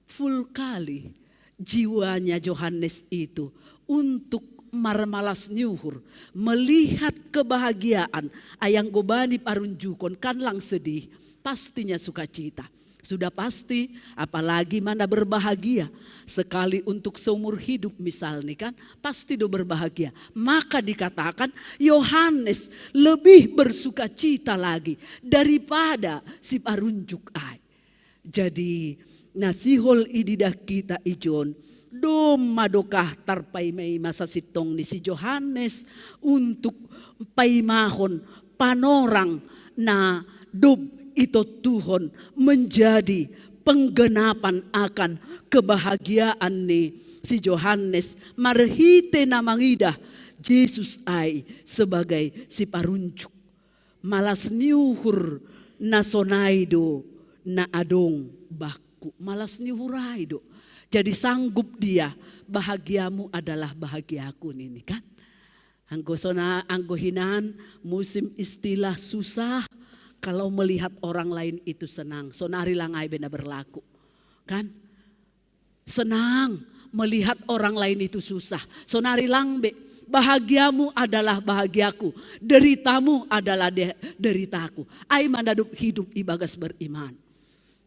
Full kali jiwanya Johannes itu untuk marmalas ni uhur, melihat kebahagiaan. Ai anggo bani parunjukon kan lang sedih, pastinya sukacita. Sudah pasti, apalagi mana berbahagia sekali untuk seumur hidup misalnya kan, pasti do berbahagia. Maka dikatakan Yohanes lebih bersukacita lagi daripada si parunjuk ai. Jadi na sihol ididah kita ijon, domma dokah tarpaima-ima sasintong ni si Johannes untuk paimahon panorang na dob itontuhon menjadi penggenapan akan kebahagiaan ni si Johannes marhite na mangidah Jesus ai sebagai si parunjuk. Malas ni uhur na sonai do na adong bakku. Malas ni uhur ai do. Jadi sanggup dia, bahagiamu adalah bahagiaku nini kan. Anggo sona, anggo hinan musim istilah susah, kalau melihat orang lain itu senang. Sonari lang ai be na berlaku. Kan? Senang melihat orang lain itu susah. Sonari lang be, bahagiamu adalah bahagiaku, deritamu adalah de, deritaku. Ai ma na dob hidup ibagas beriman.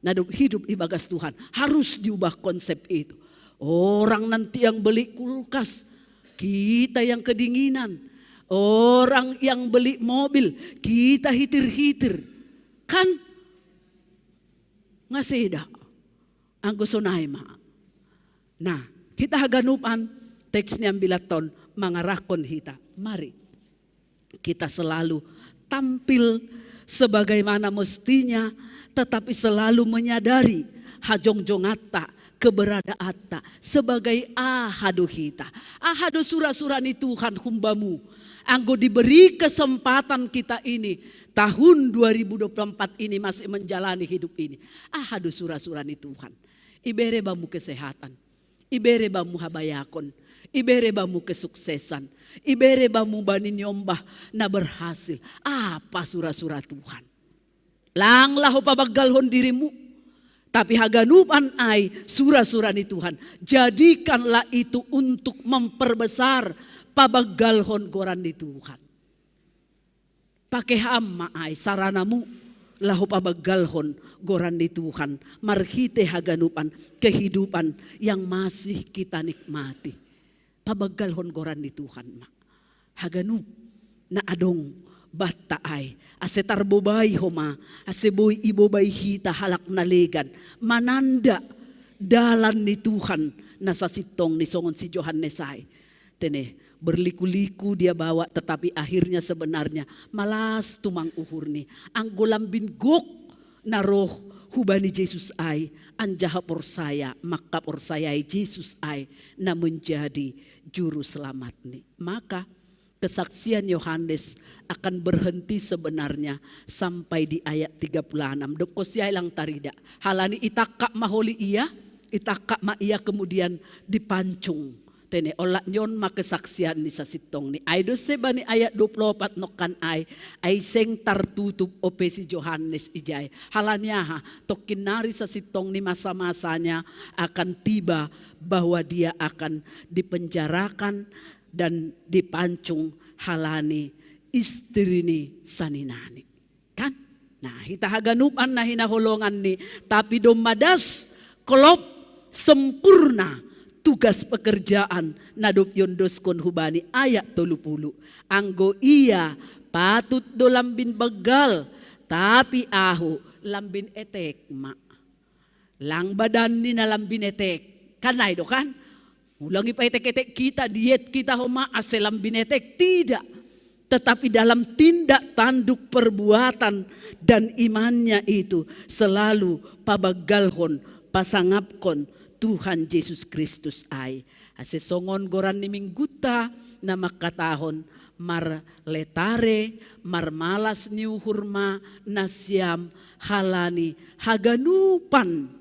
Na dob hidup ibagas Tuhan. Harus diubah konsep itu. Orang nanti yang beli kulkas, kita yang kedinginan. Orang yang beli mobil, kita hitir-hitir. Kan? Ngasida. Anggo sonai ma. Nah, hita haganupan teks ni ambilaton mangarahkon hita. Mari kita selalu tampil sebagaimana mestinya, tetapi selalu menyadari hajongjonganta, keberadaanta sebagai aha do hita. Aha do sura-sura ni Tuhan humbamu. Anggo diberi kesempatan kita ini, tahun dua ribu dua puluh empat ini masih menjalani hidup ini. Aha do sura-sura ni Tuhan. Ibere bamu kesehatan. Ibere bamu habayakon. Ibere bamu kesuksesan. Ibere bamu bani niombah na berhasil. Apa sura-sura Tuhan. Lang laho pabanggalhon dirimu. Tapi haganupan ai sura-sura ni Tuhan. Jadikanlah itu untuk memperbesar pabanggalhon goran ni Tuhan. Pake ham ma ai saranamu laho pabanggalhon goran ni Tuhan marhite haganupan kehidupan yang masih kita nikmati. Pabanggalhon goran ni Tuhan ma. Haganup na adong banta ai ase tarbobai homa, ase boi ibobai hita halak na legan mananda dalan ni Tuhan na sasintong ni songon si Johannes ai. Tene, berliku-liku dia bawa, tetapi akhirnya sebenarnya malas tumang uhurni. Anggo lambin gok na roh hubani Jesus ai, anjaha porsaya, maka porsayai Jesus ai na menjadi juru selamatni. Maka kesaksian Yohanes akan berhenti sebenarnya sampai di ayat tiga puluh enam. Dop ko siai lang tarida. Halani itakka ma holi ia, itakka ma ia kemudian dipancung. Tene ola nyon ma kesaksian ni sasintong ni. Ai do se bani ayat dua puluh empat nokkan ai, ai seng tartutup ope si Yohanes ijai. Halani aha, tokkinnari sasintong ni masa-masanya akan tiba bahwa dia akan dipenjarakan dan dipancung halani istri ni saninani. Kan? Nah, hita haganupan na hinaholongan ni, tapi domma das, klop, sempurna tugas pekerjaan na dob iondoskon hubani ayat tolu puluh. Anggo ia patut do lambin banggal, tapi ahu lambin etek ma. Lang badanni na lambin etek. Kan ai do kan? Ulang ipaetek-etek kita, diet kita homa ase lambin etek. Tidak. Tetapi dalam tindak tanduk perbuatan dan imannya itu selalu pabanggalhon, pasangapkon Tuhan Jesus Kristus ai. Ase songon goran ni minggunta na mangkatahon, marletare, marmalas ni uhur ma nasiam halani haganupan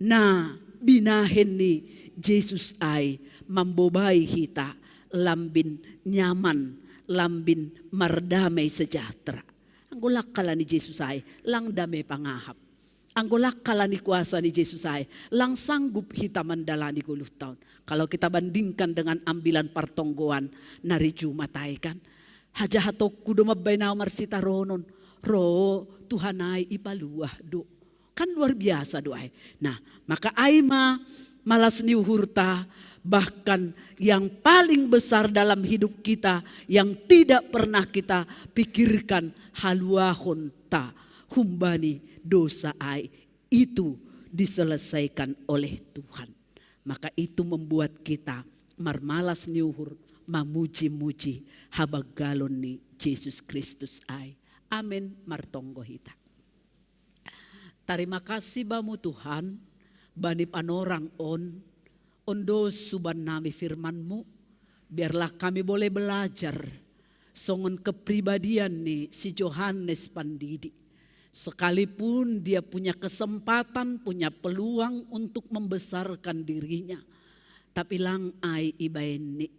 na binahen ni Jesus ai mambobai hita lambin nyaman, lambin mardamai sejahtera. Anggo lang halani Jesus ai, lang dame pangahap. Anggo lang halani kuasa ni Jesus ai, lang sanggup hita mandalani goluh taon. Kalau kita bandingkan dengan ambilan partonggoan na ri Jumat ai kan. Hajahatonku do mambaen ahu marsitaronon, ro Tuhan ai ipaluah do. Kan luar biasa do ai. Nah, maka ai ma malas ni uhurta, bahkan yang paling besar dalam hidup kita yang tidak pernah kita pikirkan haluahonta humbani dosa ai, itu diselesaikan oleh Tuhan. Maka itu membuat kita marmalas ni uhur mamuji-muji habanggalon ni Jesus Kristus ai. Amen, martonggo hita. Tarima kasih bamu Tuhan, bani panorang on, on do suban nami firman-Mu, biarlah kami boleh belajar songon kepribadian ni si Johannes Pandidi. Sekalipun dia punya kesempatan, punya peluang untuk membesarkan dirinya, tapi lang ai ibaenni.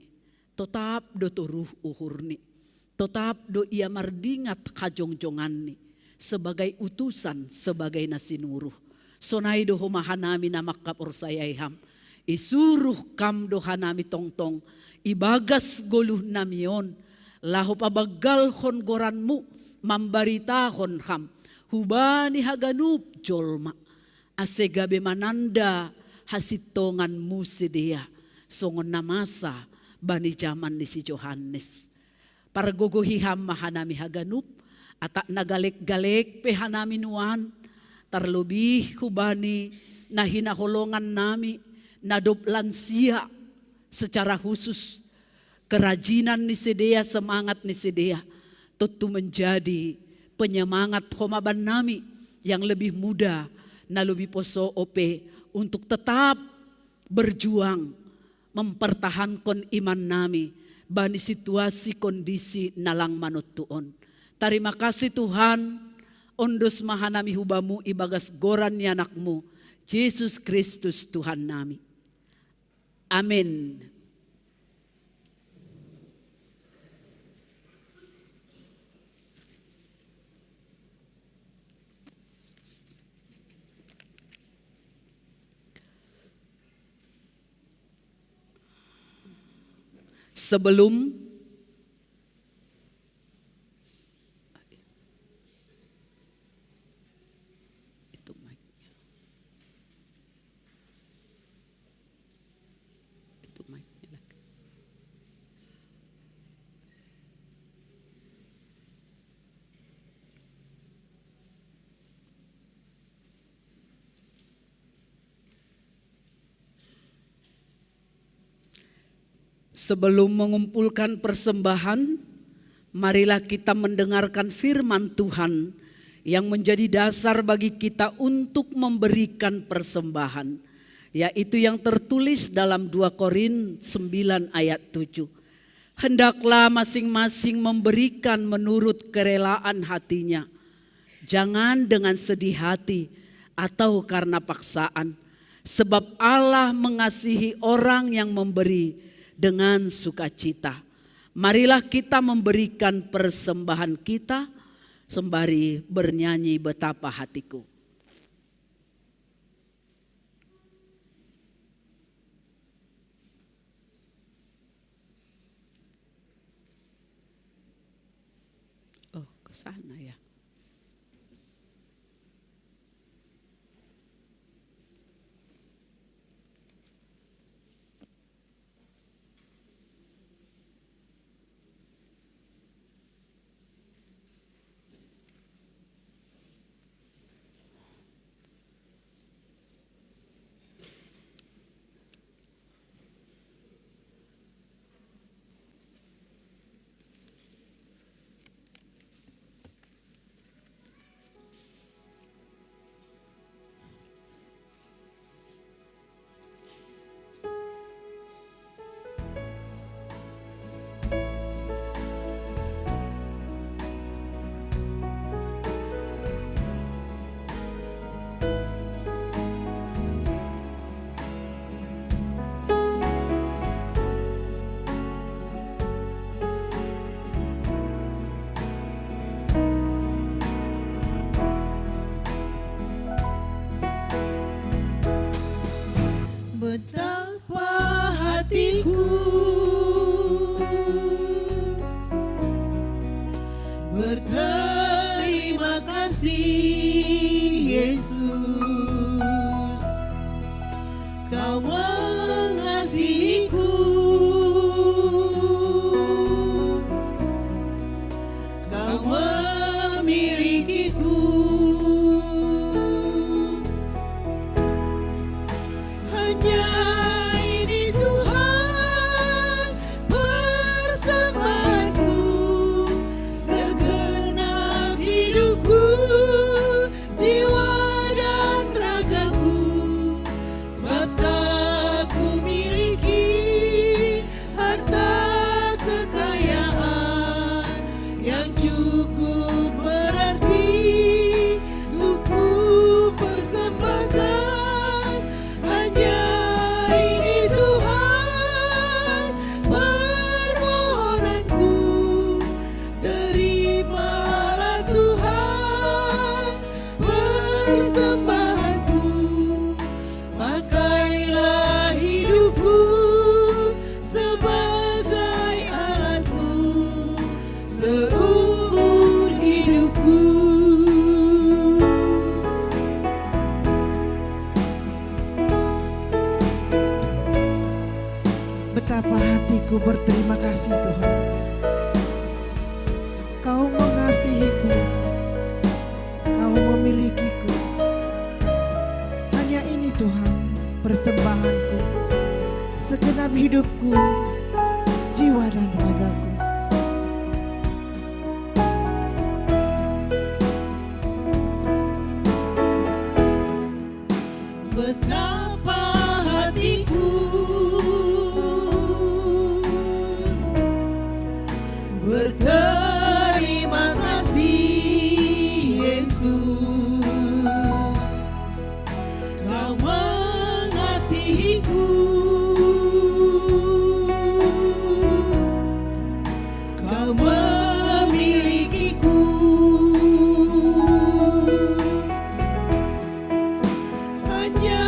Totap do toruh uhurni. Totap do ia mardingat hajongjonganni sebagai utusan, sebagai na sinuruh. Sonai do homa hanami na mangkaporsayai Ham. Isuruh Kam do hanami tongtong ibagas goluh nami on, laho pabanggalhon goran-Mu, mambaritahon Ham hubani haganup jolma, ase gabe mananda hasintongan-Mu sidea, songon na masa bani jaman ni si Johannes. Pargogohi Ham ma hanami haganup, atak na galek-galek pe hanami nuan, tarlobih hubani na hinaholongan nami, na dob lansia secara khusus, kerajinan ni sidea, semangat ni sidea, tontu menjadi penyemangat homa bannami yang lebih muda, na lobi poso ope untuk tetap berjuang mempertahankon iman nami bani situasi kondisi na lang manontu on. Tarima kasih Tuhan, ondos ma hanami hu Bamu ibagas goran ni Anak-Mu, Jesus Kristus Tuhan nami. Amin. Sebelum itu mic-nya. Itu mic-nya lagi. Sebelum mengumpulkan persembahan, marilah kita mendengarkan firman Tuhan yang menjadi dasar bagi kita untuk memberikan persembahan, yaitu yang tertulis dalam dua Korin sembilan ayat tujuh. Hendaklah masing-masing memberikan menurut kerelaan hatinya, jangan dengan sedih hati atau karena paksaan, sebab Allah mengasihi orang yang memberi dengan sukacita. Marilah kita memberikan persembahan kita sembari bernyanyi Betapa Hatiku. Oh, ke sana ya. Betapa hatiku berterima kasih, Yesus, Kau mengasihiku, Kau memilikiku. Hanya ini Tuhan persembahanku, segenap hidupku, jiwa dan ragaku, sebab tak ku miliki harta kekayaan yang cukup berarti untuk ku persembahkan. Hanya ini Tuhan permohonanku, terimalah Tuhan persembahanku, pakailah hidupku sebagai alatmu seumur hidupku. Betapa hatiku berterima kasih, Tuhan. Kau mengasihiku, Kau memilikiku. Hanya ini, Tuhan, persembahanku, segenap hidupku, jiwa dan ragaku. Betapa hatiku berterima kasih, Yesus, Kau mengasihiku, Kau memilikiku. Hanya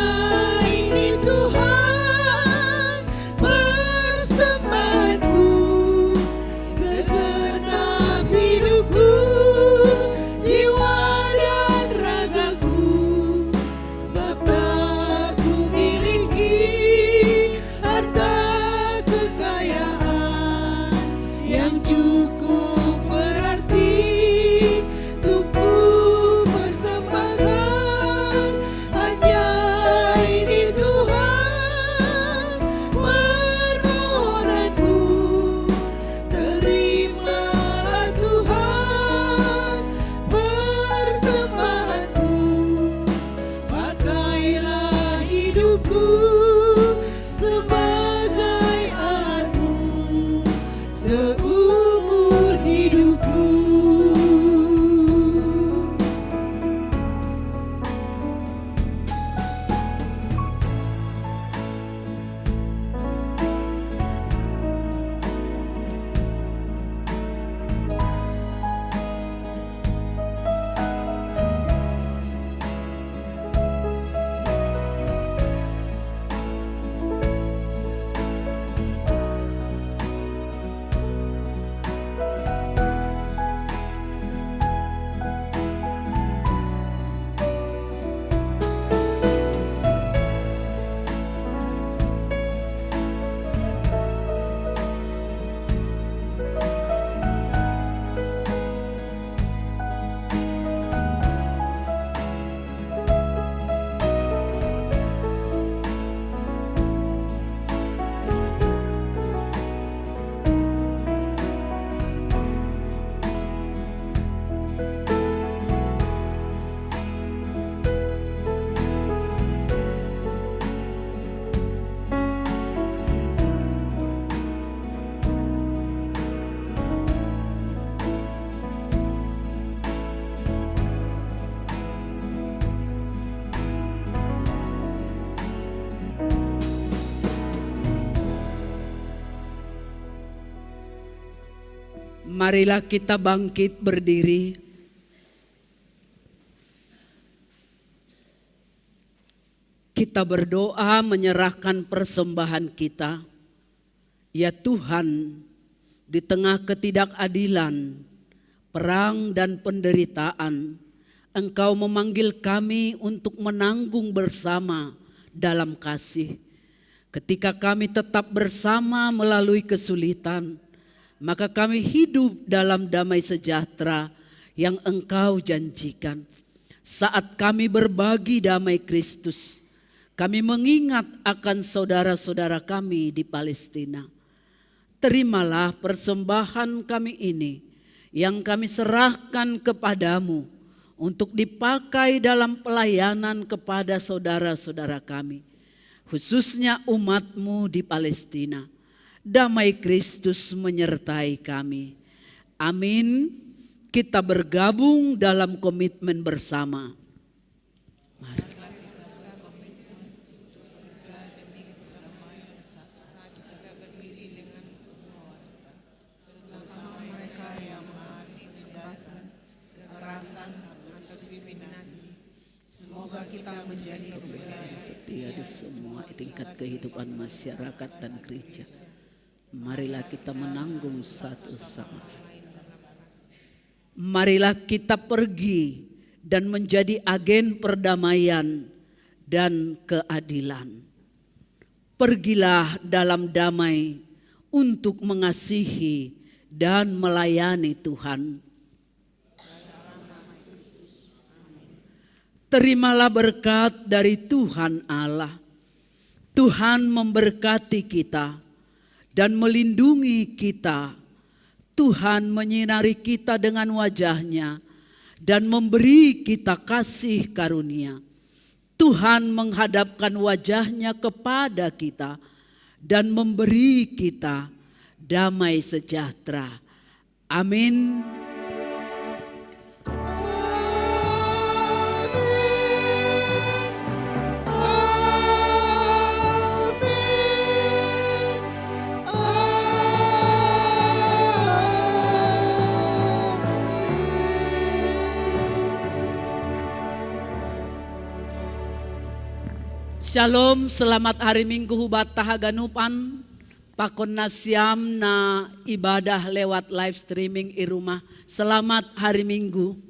Marilah kita bangkit berdiri. Kita berdoa menyerahkan persembahan kita. Ya Tuhan, di tengah ketidakadilan, perang dan penderitaan, Engkau memanggil kami untuk menanggung bersama dalam kasih. Ketika kami tetap bersama melalui kesulitan, maka kami hidup dalam damai sejahtera yang Engkau janjikan. Saat kami berbagi damai Kristus, kami mengingat akan saudara-saudara kami di Palestina. Terimalah persembahan kami ini yang kami serahkan kepadamu untuk dipakai dalam pelayanan kepada saudara-saudara kami, khususnya umatmu di Palestina. Damai Kristus menyertai kami. Amin. Kita bergabung dalam komitmen bersama. Mari. Semoga kita menjadi pembela yang setia di semua tingkat kehidupan masyarakat dan gereja. Marilah kita menanggung satu sama lain. Marilah kita pergi dan menjadi agen perdamaian dan keadilan. Pergilah dalam damai untuk mengasihi dan melayani Tuhan. Terimalah berkat dari Tuhan Allah. Tuhan memberkati kita dan melindungi kita. Tuhan menyinari kita dengan wajahnya dan memberi kita kasih karunia. Tuhan menghadapkan wajahnya kepada kita dan memberi kita damai sejahtera. Amin. Shalom, selamat hari Minggu hubat tahaganupan. Pakon na siam na ibadah lewat live streaming i rumah. Selamat hari Minggu.